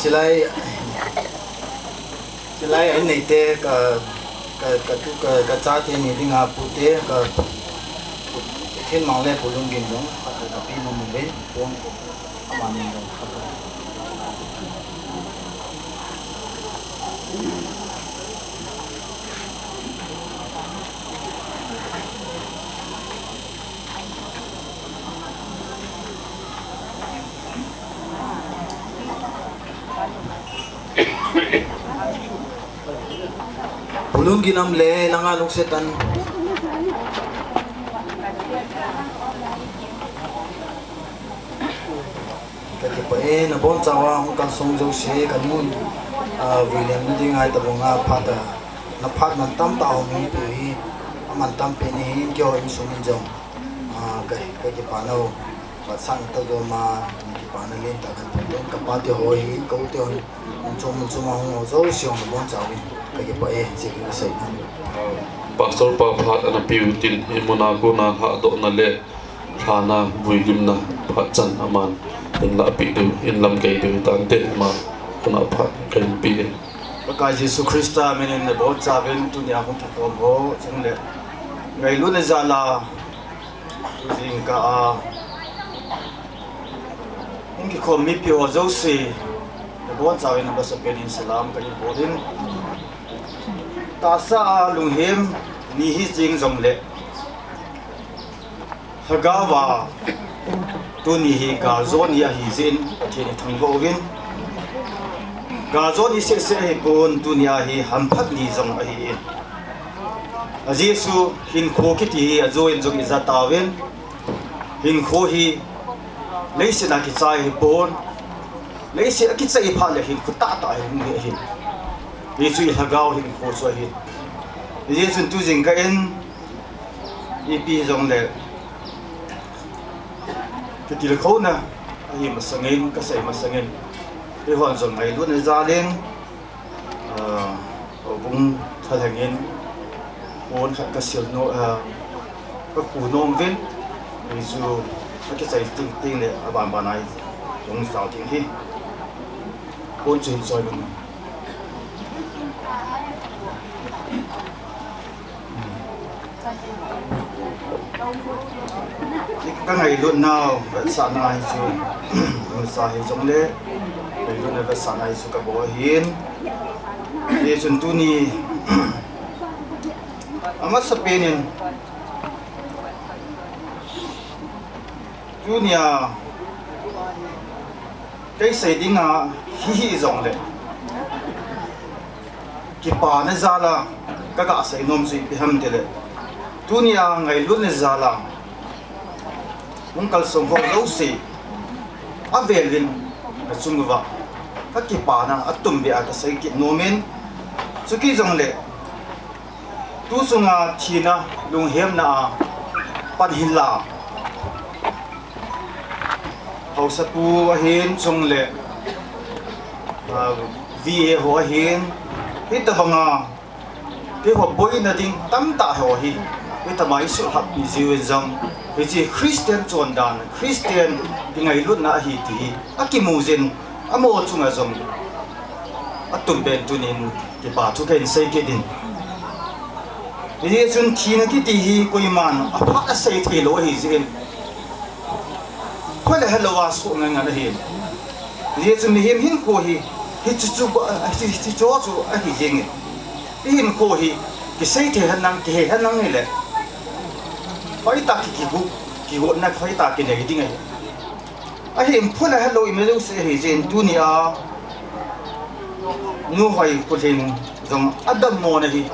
Chulai, chulai a in neite ka, ka, ka tu, ka, ka chate ni dinga pute, ka, Thinmang le Pu Lunggin jong, ka, ka, kapi nom uve, pon, amani jong, ka, ka. Pu Lunggin am le, langa lungset tan. Ka kipah e, nabonchauva hung kalsong jouse, kanu, ah, vuilemna dinga hitabanga phat a, na phat mantam tah a hung pe u hi, amantam pen ahin, keiho insung in jong, ah, ka, ka kipana u, vetsahna toh goma, kipana lentah kan pe u, kapa teho hin, ka u teho hin, mun chom mun chom a hung ho jouse jong nabonchauvin, ka kipah e, hiche ka sei nom. Pastor pa phat ana pe u tin, hi muna kona lhahdohna le, lhana, vuilimna, phat chan aman, in lahpeh diu, in lamkai diu, hitante ama, kona phat, kahin pe e. Pakai Jesu Christa minin nabonchauvin tunia hung kikhom ho, chule ngailutna jal'a tujingkah a hung kikhom mipi ho jouse nabonchauvin amasapen in salam kahin bol in, tahsa a lunghem ni hijing jongle, Lhagao a tuni hi galjona ni ahijeh in Pathen ithangvah uvin, galjona ni sehseh ahipon, tunia hi hamphat ni jong ahin, ajeh chu hinkho kiti hi ajoh in jong ija tauvin, hinkho hi leiset a kichai ahipon, leiset a kichai phat le hinkho tahtah hi hung hi ahin, hichu ilhagao hinkho chu ahin, hijeh chun tujingkah in ipi jongle kitilkhouna ahi masangin, kasei masangin, eihon jong ngailutna jalin, ah, houbung thalhengin pon khat kasil nom, ah, kakhu nom uvin, hichu akichai teng tengle abanban a hung jao ding ahi. Pon chu hin choi uvin. Ka ngailutnau vetsahna hi chu, nusa hijongle, ngailutna vetsahna hi chu kabol ahin. Hichun tuni, amasapen in, tunia kei sei dinga hi hijongle, kipana jal'a kaga sei nom chu ipi ham tile, tunia ngailutna jal'a hung kalsong ho jouse avelin, achung uva kakipana atumbeh a kasei kit nom in, chuti jongle tu chunga thina lunghemna a pan hinla, haosapu ahin chungle, ah, V A ho ahin, hitobanga keiho boina ding tamtah ho hi hitobanga isuhlhappi jiuvin jong, hiche Christian chondan, Christian kingailutna ahi ti hi akimu jin, amaho chunga jong atumbeh in tunin kipa thu kahin sei kit in. Hijeh chun thina kiti hi koiman aphat asei theilou ahijeh in, pha le helou a soh ngai ngai ahin. Hijeh chun mihem hinkho hi, hiche chu, hiche, hiche chu ahi jengin, ihinkho hi kisei thei henlang, kihei henlang hile, hoitah ki, kigo, kigotna hoitah kinei ding ahi. Ahin pha le helou imajouse ahijeh in tunia nuhoi khulhing jong adammo na hi,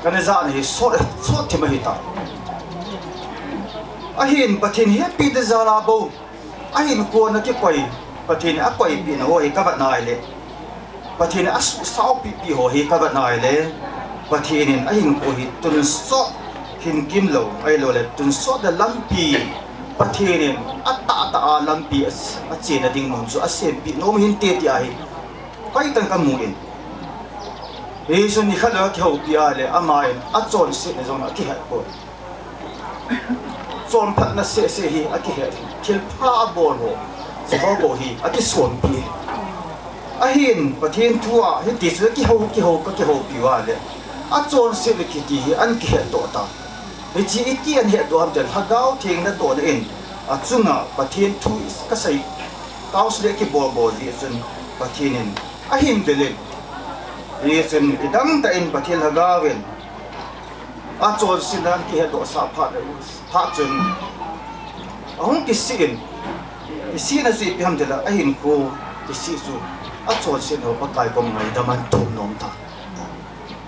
kana jahna hi sot, sot thim ahitai. Ahin Pathen hepina jal'a bou ahinkho a kikoi, Pathen akoipehna ho hi kavet nai le, Pathen asuhsaopipi ho hi kavet nai le, Pathen in ahinkho hi tonsot hinkimlou ahiloule tonsotna lampi, Pathen in atahtah a lampi a, achena ding mun chu asempeh nom hinte ti ahi, hoitah kamu in. Hichun nikhat le akihoupi a le, aman achonsetna jong akihet poi. Chonphatna sehseh hi akihet hi, thilpha abol ho, Jehovah hi akisonpi. Ahin Pathen thu a hiti chu kihou, kihou, kakihoupi uva le, achonset le kiti hi ana kihetdoh ta. Hiche iti ana hetdoh ham tile, Lhagao Theng natohna in achunga Pathen thu kasei, taosei le kibolbol jeh chun Pathen in ahin velin. Hichun kidangtah in Pathen Lhagao in achonsetna ana kihetdohsah phat, phat chun ahung kisih in, kisihna chu ipi ham tile, ahinkho kisih chu achonsetnau Pakai kom ngaidam ana thum nom ta.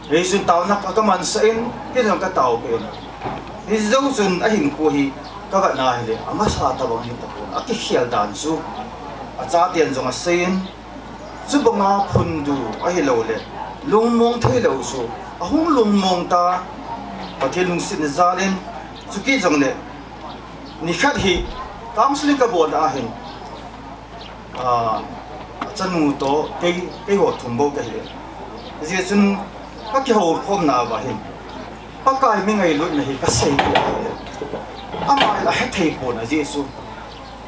Hichun taona ka, kamansah in, kei jong kataopeh in. Hijou chun ahinkho hi kavetna hile, amasa tobang hitapon, akikhel dan chu achaten jong aseiyin, chubanga phundu ahiloule lungmong theilou chu ahung lungmong ta, Pathen lungsetna jalin. Chuti jongle nikhat hi counseling kabolna ahin, ah, achanu toh kei, keiho thum bou kahi. Hijeh chun kakihoukhomna uva hin Pakai mi ngailutna hi kasei ding ahi. Amahin ahethei pon ajeh chu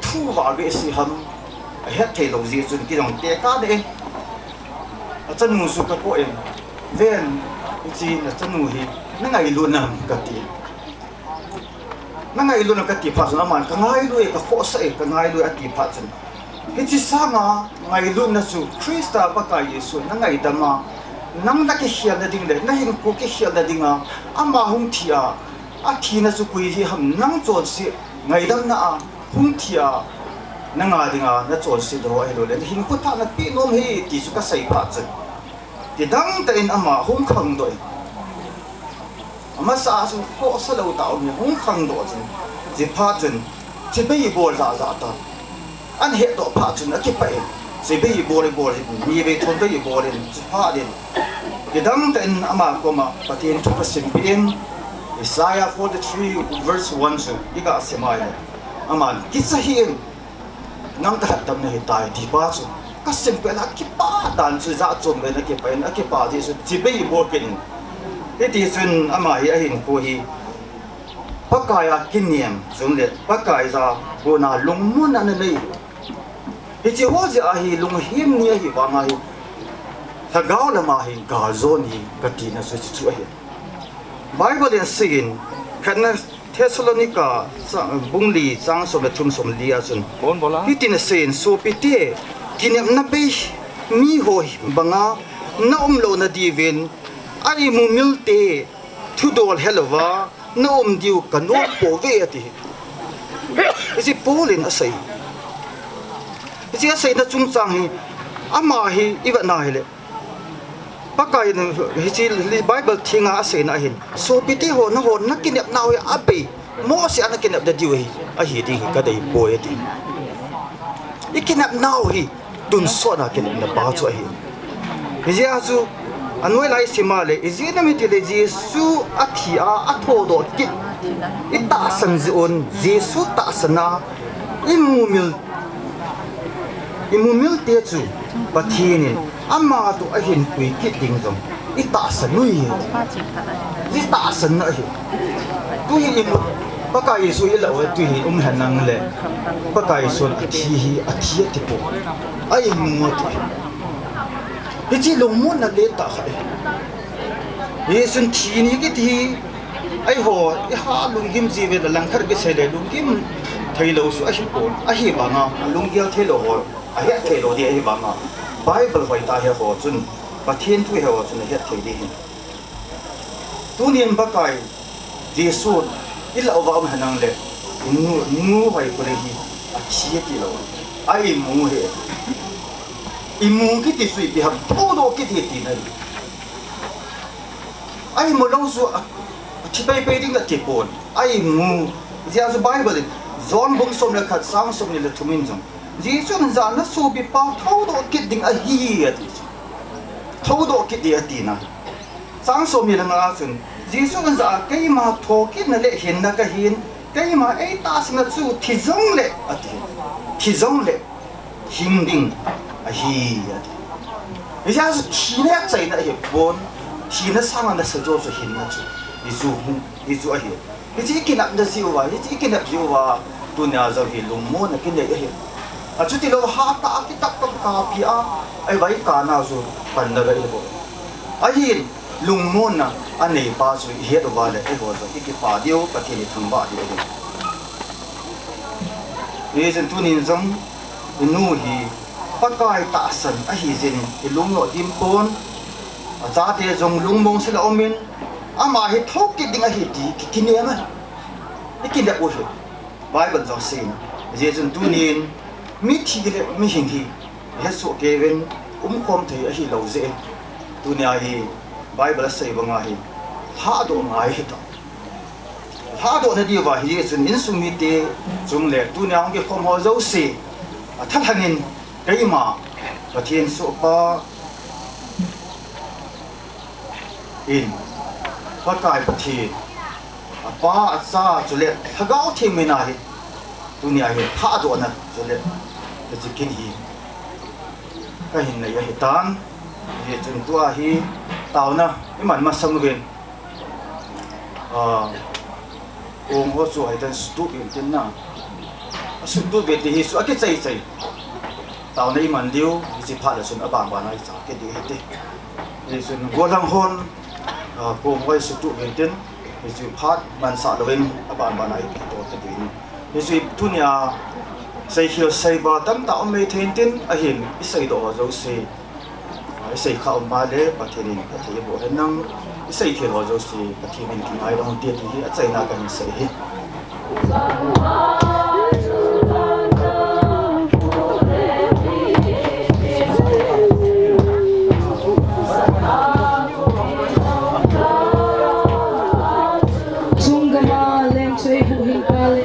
thu val behseh ham, ahet theilou jeh chun kei jong tekah in, Chanu chu kakou in, ven, hiche nachanu hi, nangailut nam kati. Nangailut nam kati phat chun aman, kangailu e, kakhohsah e, kangailu e ati phat chun. Hiche sanga ngailutna chu Christa Pakai Jesu nangaidam a, nang nakikhelna ding le, nahinkho kikhelna dinga, ama hung thi a, athina chu koi hi ham nang chonset ngaidamna a, hung thi a, nanga dinga nachonset doh ahilouleh, nahinkho thah napeh nom hi ti chu kasei phat chun. Kidang tah in ama hung khangdoh in. Amasa a chun khohsa lou tah um hi hung khangdoh chun. Hiche phat chun, chibai bol jahjah ta. Ahin hetdoh phat chun akipah in. Chibai bol bol in, ni vei thum vei bol in, hiche phat in. Kidang tah in ama koma, Pathen thu kasimpeh in. Isaiah forty-three verse one chu, iga sim a ahile. Aman, kicha hih in. Nang kalhatdam nahitai, ti pa chu. Kasimpeh a kipah dan chu jahchom beh in akipah in, akipah jeh chun chibai bol kit in. Hiti chun ama hi ahinkho hi Pakai a kinem, chule Pakai ja kona lungmonna ananei. Hiche ho jeh a hi lunghem ni ahi vang a hi. Lhagao lama hi galjou ni katina chu hiche chu ahi. Bible in aseiyin, khatna Thessalonica, cha-, bung li, chang som le thum, som li a chun. Bon, bon a. Hitin aseiyin, sopite, kinepna bei miho banga naum louna diuvin, a imu milte thudol helouva naum diu kanom pouve ati. Hiche Paul in asei. Hiche aseina chungchang hi, ama hi ivet na hile. Pakai in hiche Bible thenga aseina ahin, sopite ho, nahon nakinepnau hi abei, mohseh a nakinepna diu ahi, ahi ding hi kadei poi ati. Ikinepnau hi tonsot a kinepna pa chu ahi. Hijeh a chu, anoi lai sim a le, ijeh inem itile Jesu athi a, athodoh kit, itahsan jeh un, Jesu tahsan a, imu mil, imu milte chu Pathen in ama toh ahin pui kit ding jong itahsan u ahi. Itahsan na ahi. Tuhin Pakai Jesu ilah uva tuhin um henlang le Pakai Jesun athi hi, athi ati poi. A imu ati. Hiche lungmonna le tah khat ahi. Jesun thi ni kiti hi, eiho, iha lunggim jiuve le langkhat kisei le lunggim theilou chu ahipon. Ahivanga, lunggel theilou ho, ahet theilou ding ahivanga, Bible hoitah he ho chun, Pathen thu he ho chun ahet thei ding ahi. Tunin Pakai Jesu ilah uva um henlang le, inu, nu Hoipui hi athi tilou. A imu ahi. Imu kiti chu ipi ham, thodoh kit ahi tina ahi. A imu lou chu a, athi peipei ding ati pon. A imu. Hijeh a chu Bible in John bung som le khat chang som ni le thum in jong, Jesun ajah a, nasopipa thodoh kit ding ahi ati chu. Thodoh kit ding atina. Chang som ni le nga a chun, Jesun ajah a, keima thokitna le hinna kahin, keima eitahsan a chu thi jongle ati. Thi jongle hing ding ahi ati. Hijeh a chu thina achaina ahipon, thina sanga nasa jo chu hinna chu, hichu hung, hichu ahi. Hiche ikinepna jeh uva, hiche ikinep jeh uva, tunia jong hi lungmonna kinei ahi. Achutilou hatah a kitap tap kapi a, ahivang kana chu panna ga ihi bou. Ahin, lungmonna anei pa chu ihet uva le, eiho jong ikipah diu, Pathen ithangvah diu ahi. Hijeh chun tunin jong, inu hi Pakai tahsan ahi jeh in, ilung nodim pon, achate jong lungmong sela umin, ama hi thokit ding ahi ti ki, kinem ahi. Ikinep u ahi. Bible jong aseiyin. Hijeh chun tunin mithi le mihing hi ihetsoh kei uvin umkhom thei ahilou jeh in. Tunia hi Bible asei banga hi lhadoh ngai hita. Lhadoh nadiuva hijeh chun insung mite chung le tunia hung kikhom ho jouse athalhangin keima Pathen sohpa in Pakai Pathen, Apa, Acha, chule Lhagao Theng mina hi, tunia hi lhadohna chule hiche kin hi kahin nei ahitan, hijeh chun tua hi taona iman masang uvin, ah, kong ho chu hitan sutup in tin na, asutup in ti hi chu akichai chai. Taona iman diu, hiche phat le chun abanban a icha kit ding ahi ti. Hichun gollhang hon, ah, kom hoi sutup uvin tin, hiche phat mansah louvin abanban a ikitou kit ding. Hiche tunia seikhel seival tamtah um mai thei in tin, ahin iseidoh ho jouse, ah, isei kha um ma le Pathen in phatthei eiboh hen lang, iseikhel ho jouse Pathen in kingaidam un ti, ti hi achaina kahin sei ahi. Chung gam a leng chu eihuhhing pa le.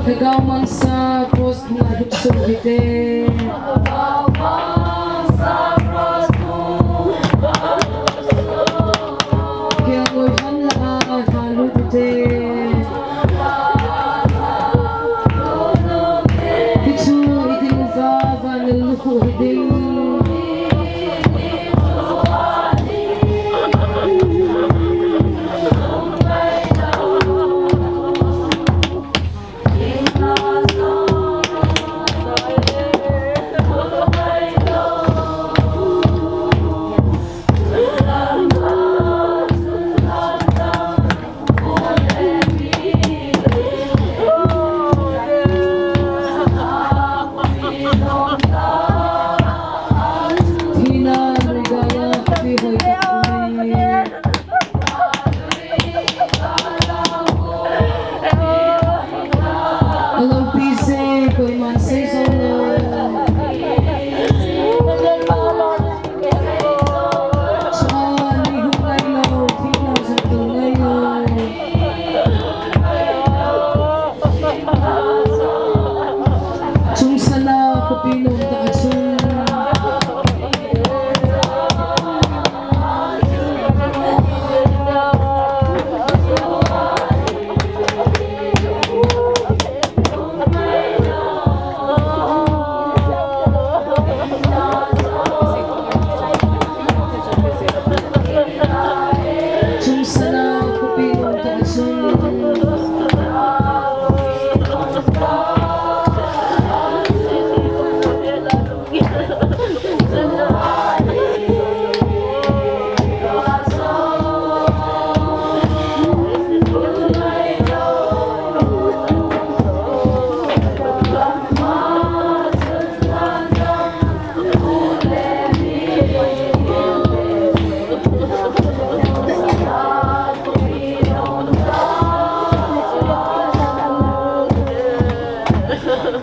Lhagao mangsa cross na hipsun hite. Kelngoi hon la a halut ute. Hichu idin uva vantil lukhuh hiding. Alopi se, koiman sei jong lou. Chua ni hung ngai lou, thina jong tou ngai lou. Chungsan a khopi nomtah a chun. Chungsan a khopi nomtah a chun.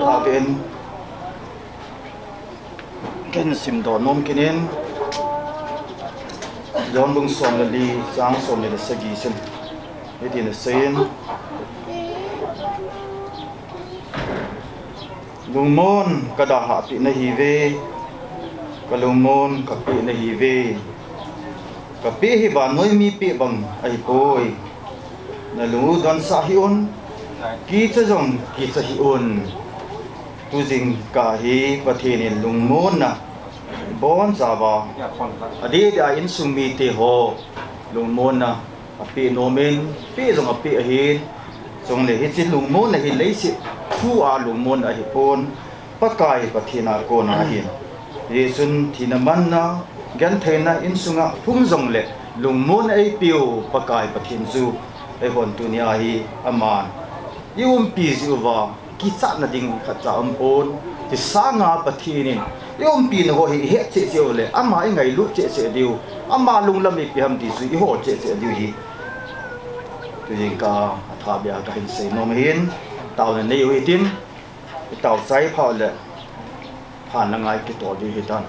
Amen. Ken simdoh nom kit in, John bung som le li, chang som ni le sagi chun hitin aseiyin, Lungmon kadalhah peh nahiuve, kalungmon kapeh nahiuve. Kapeh hi vannoi mi peh bang ahipoi. Nalung u donsah hih un, kicha jong kicha hih un. Tujingkah hi Pathen in lungmonna bonchauva, adeh deh a insung mite ho lungmonna apeh nomin, peh jong apeh ahin. Chule hiche lungmonna hi leiset thua lungmonna ahipon, Pakai Pathen a kona ahin. Hichun thina manna, gentheina insunga hung jongle lungmonna eipeu Pakai Pathen chu eihon tunia hi aman i umpi jeh uva kichatna ding khatcha aumpon. Hiche sanga Pathen in i umpina ho hi ihet cheh cheh uleh ama ingailut cheh cheh diu, ama lunglam ipi ham ti chu ihet cheh cheh diu ahi. Tujingkah a athabeh a kahin sei nom ahin, taona neiyu hitin, itao chai phat uleh phatna ngai kitol diu ahitan.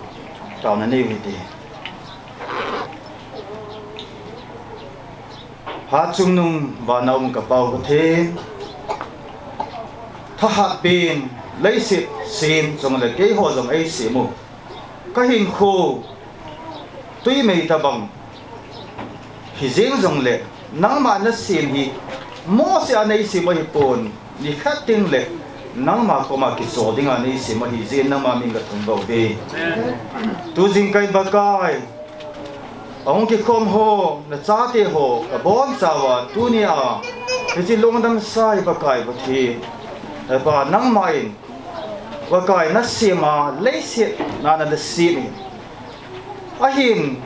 Taona neiyu hite. Hatchungnung vana um ka Pa u Pathen, thahatpen leiset sem jongle keiho jong eisem u. Kahinkho tui mei tabang hijeng jongle nangma nasem hi mohseh a neisem ahipon, nikhat tengle nangma koma kicho dinga neisem ahijeh in nangma min kathangvah uve. Tu jingkah in Pakai, ahung kikhom ho, nachateho kabonchauva tunia hiche lungdamsa hi Pakai Pathen, Hepa, nangma in Pakai nasem a leiset na nasem in, ahin,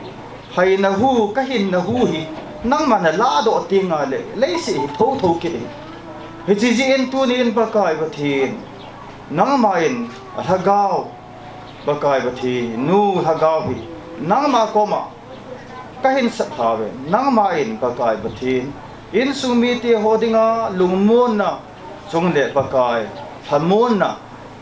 haina hu, kahinna hu hi nangma nalahdoh tengle leiset hi thouthou kit in. Hiche jeh in tunin Pakai Pathen, nangma in alhagao, Pakai Pathen, nu lhagao hi nangma koma kahin sap tauve. Nangma in Pakai Pathen, insung miteho dinga lungmonna chule Pakai, lhamonna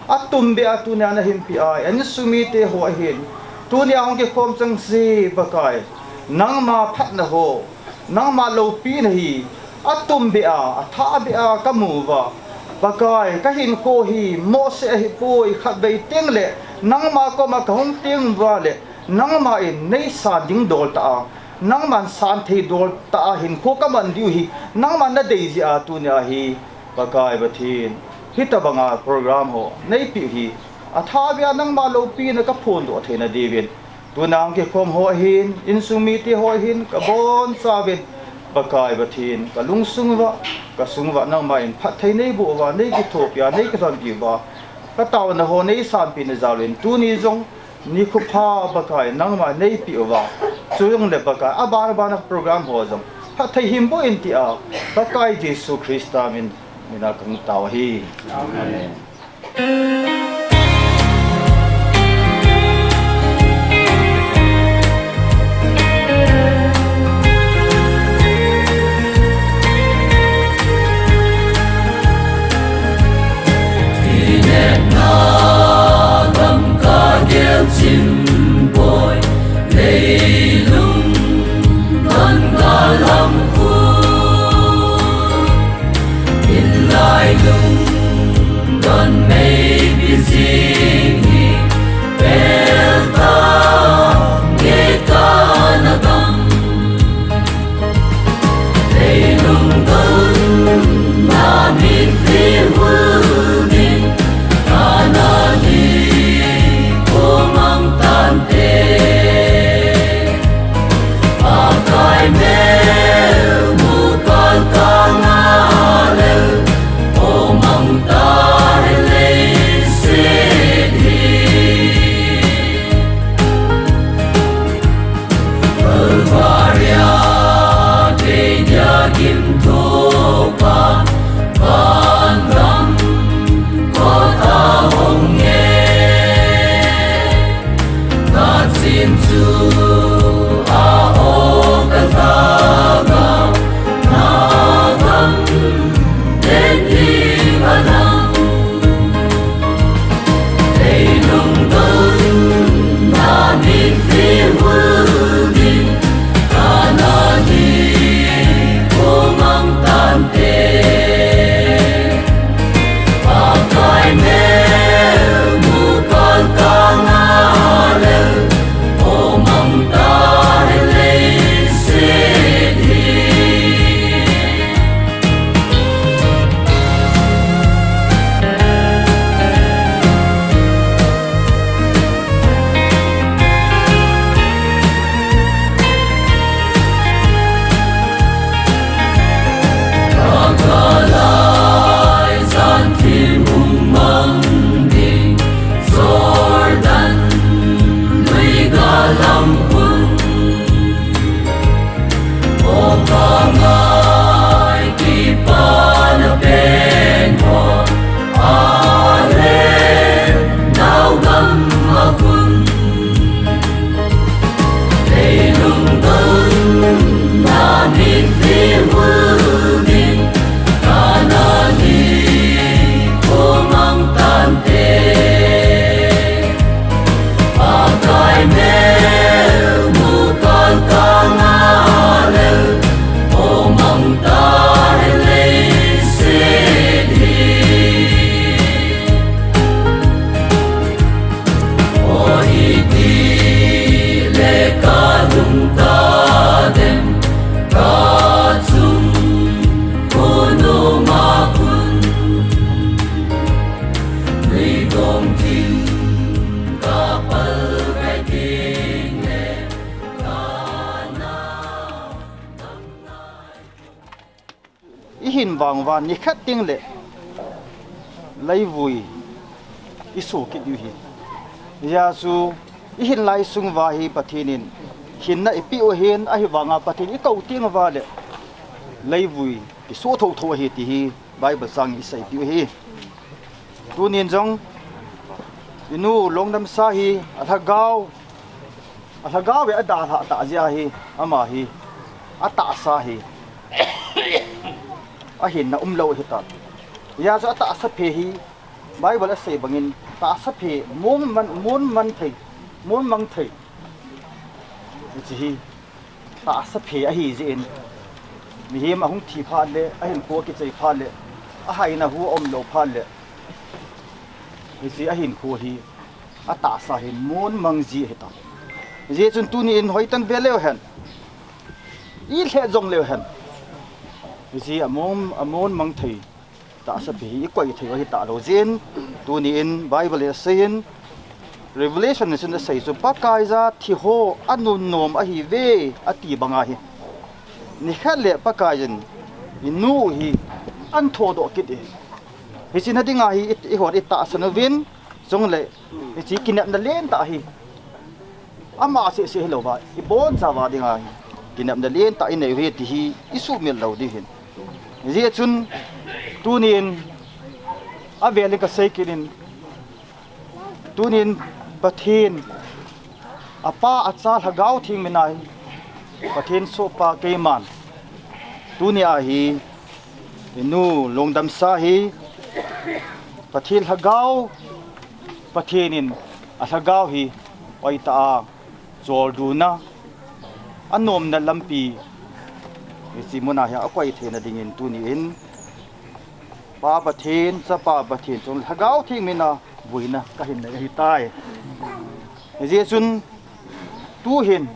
atumbeh a tunia nahinpeh a, insung miteho ahin, tunia hung kikhom chengse Pakai, nangma phatna ho, nangma loupina hi atumbeh a, athahbeh a kamu uva, Pakai, kahinkho hi mohseh ahipoi, khatvei tengle nangma koma kahung tenguva le nangma in neisan ding dol tah a, nangman santhei dol tah a hinkho kaman diu hi nangman nadei jeh a tunia hi, Pakai Pathen, hitobanga program ho neipeh u hi athahbeh a nangma loupina kaphondoh theina diuvin, tuna hung kikhom ho ahin, insung miteho ahin kabonchauvin, Pakai Pathen, kalungsung uva, kasung uva nangma in phatthei neiboh uva, neikithopi a, neikilhonpi uva, kataona ho neisanpeh na jal uvin, tuni jong nikho pha Pakai nangma neipeh uva, chujongle Pakai, aban abana program ho jong phatthei hinboh in tia, Pakai Jesu Christa min, mina kahung tao ahi. Amen. Vang uva nikhat teng le leivui i soh kit diu ahi. Hijeh chun i hin lai sung uva hi Pathen in hinna i peh u ahin, ahivanga Pathen i kou teng uva le leivui i soh thotho ahi ti hi Bible chang in i sei diu ahi. Tunin jong i nu Longdamsa hi a lhagao, a lhagao ve a dalhah tah jeh ahi, ama hi a tahsa hi a hinna umlou ahitan. Hijeh chun a tahsa phe hi Bible a sei bangin tahsa phe mon man, mon man thei, mon mang thei. Hiche hi tahsa phe ahi jeh in, mihem ahung thi phat le, ahinkho kichai phat le, ahaina hu aumlou phat le, hiche ahinkho hi a tahsa hi mon mang ji ahitan. Hijeh chun tunin hoitah in ve leu hen, i lheh jong leu hen, hiche amon, amon mang thei tahsa phe hi i koi thei u ahi talou jeh in, tunin Bible in a sei in, Revelation in a sei chu Pakaiya thi ho a nunnom ahiuve ati banga hi, nikhat le Pakaiyin i nu hi ahin thodoh kit e. Hiche na dinga hi i, i hon i tahsan uvin, chule hiche kinepna lentah hi ama seh seh hilouva, i bonchauva dinga hi kinepna lentah i nei u ahi ti hi i sumil lou ding ahin. Hijeh chun tunin a velin ka sei kit in, tunin Pathen, a Pa, a Cha, Lhagao Theng mina hi, Pathen sohpa keiman, tunia hi i nu Longdamsa hi Pathen Lhagao, Pathen in a Lhagao hi hoitah a cholduna, a nomna lampi, hiche muna hi a koi theina dingin tunin Pa Pathen, Chapa Pathen, chule Lhagao Theng mina vuina ka hin nei ahitai. Hijeh chun tuhin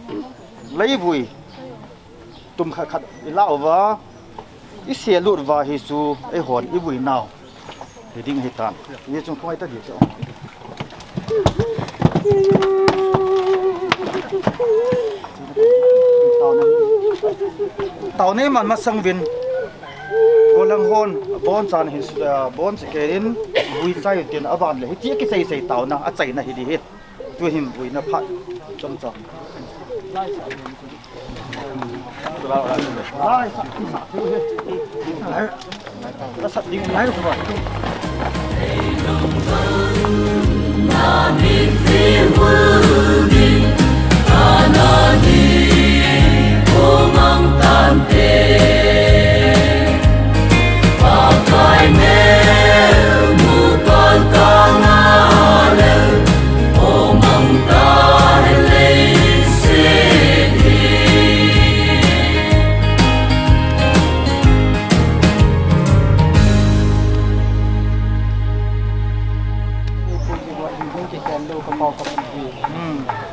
leivui tum khat khat i lah uva, i selut uva hichu eihon i vui nau hi ding ahitan. Hijeh chun khoi ta di chu. Taona iman masang uvin, gollhang hon abonchan hin, ah, boncha kei in, vui chai utin aban le, hitia kichai chai taona achaina hi ding ahi. Tuhin vuina phat chomcha.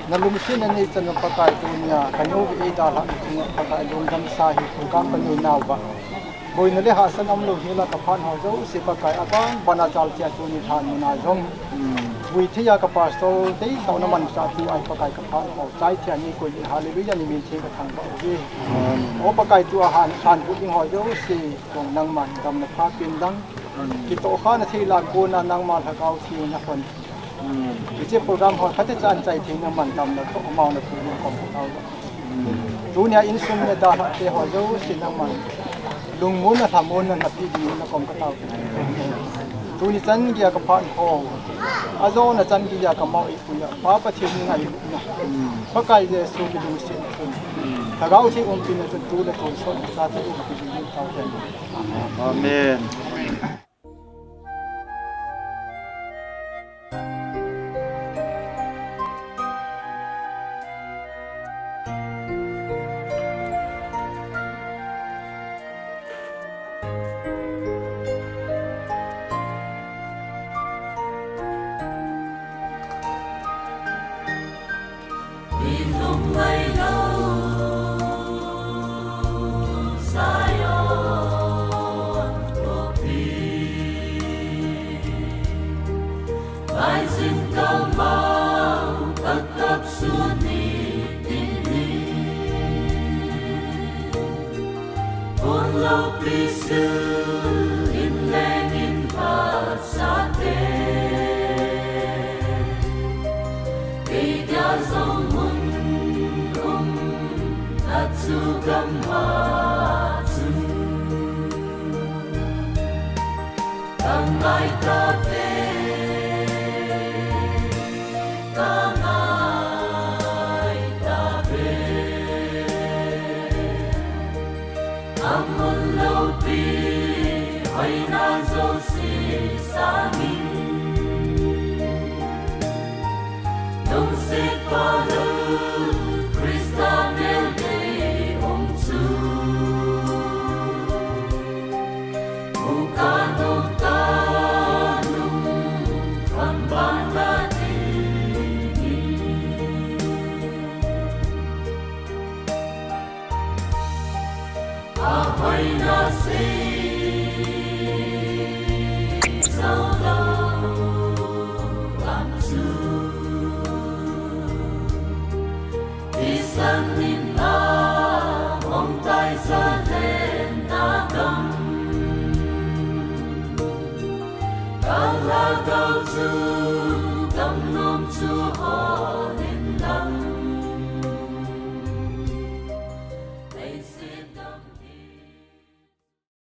Na lungsetna nei chan Pakai tunia, ka nu ve eidalhah na chunga Pakai lungdamsa hi, program ka nei nauva. Boina le hahsatna umlou hela ka phat ho jouse Pakai aban bana chal cheh a tuni lhan muna jong. Vui thei a ka pastor deitah na manchah tu a hi Pakai ka phat ho chai thei a nei koi le hallelujah ni min theng ka thangvah uve. O Pakai tua lhan, lhan bu ding ho jouse jong nangman damna pha pen lang. Kitoh kha na thei lah a kona nangma Lhagao Theng na hon. Hiche program ho khat cha anchai thei nangman damna toh amau na thu ding kom ka tao. Tunia insung le dalhah te ho jouse nangman lungmonna lhamonna na pe ding na kom ka tao. Tuni chan geiya ka phat ho, ajona chan geiya ka mau i puiya, Pa Pathen ni ngailutna, Pakai Jesu kilungsetna chun, Lhagao Theng umpina chun tu le tonsot chate umpi ding in tao hen. Amen. Kangai tave, kangai tave. Amun loupi hoina jouse sangin, lungset phalou Christa melbe um chu. Muka nung ka nung thon bang ta dingin. Ahoina sei sou lou lam chu. Isan in a hong tai sa len na gam. Kalagao chu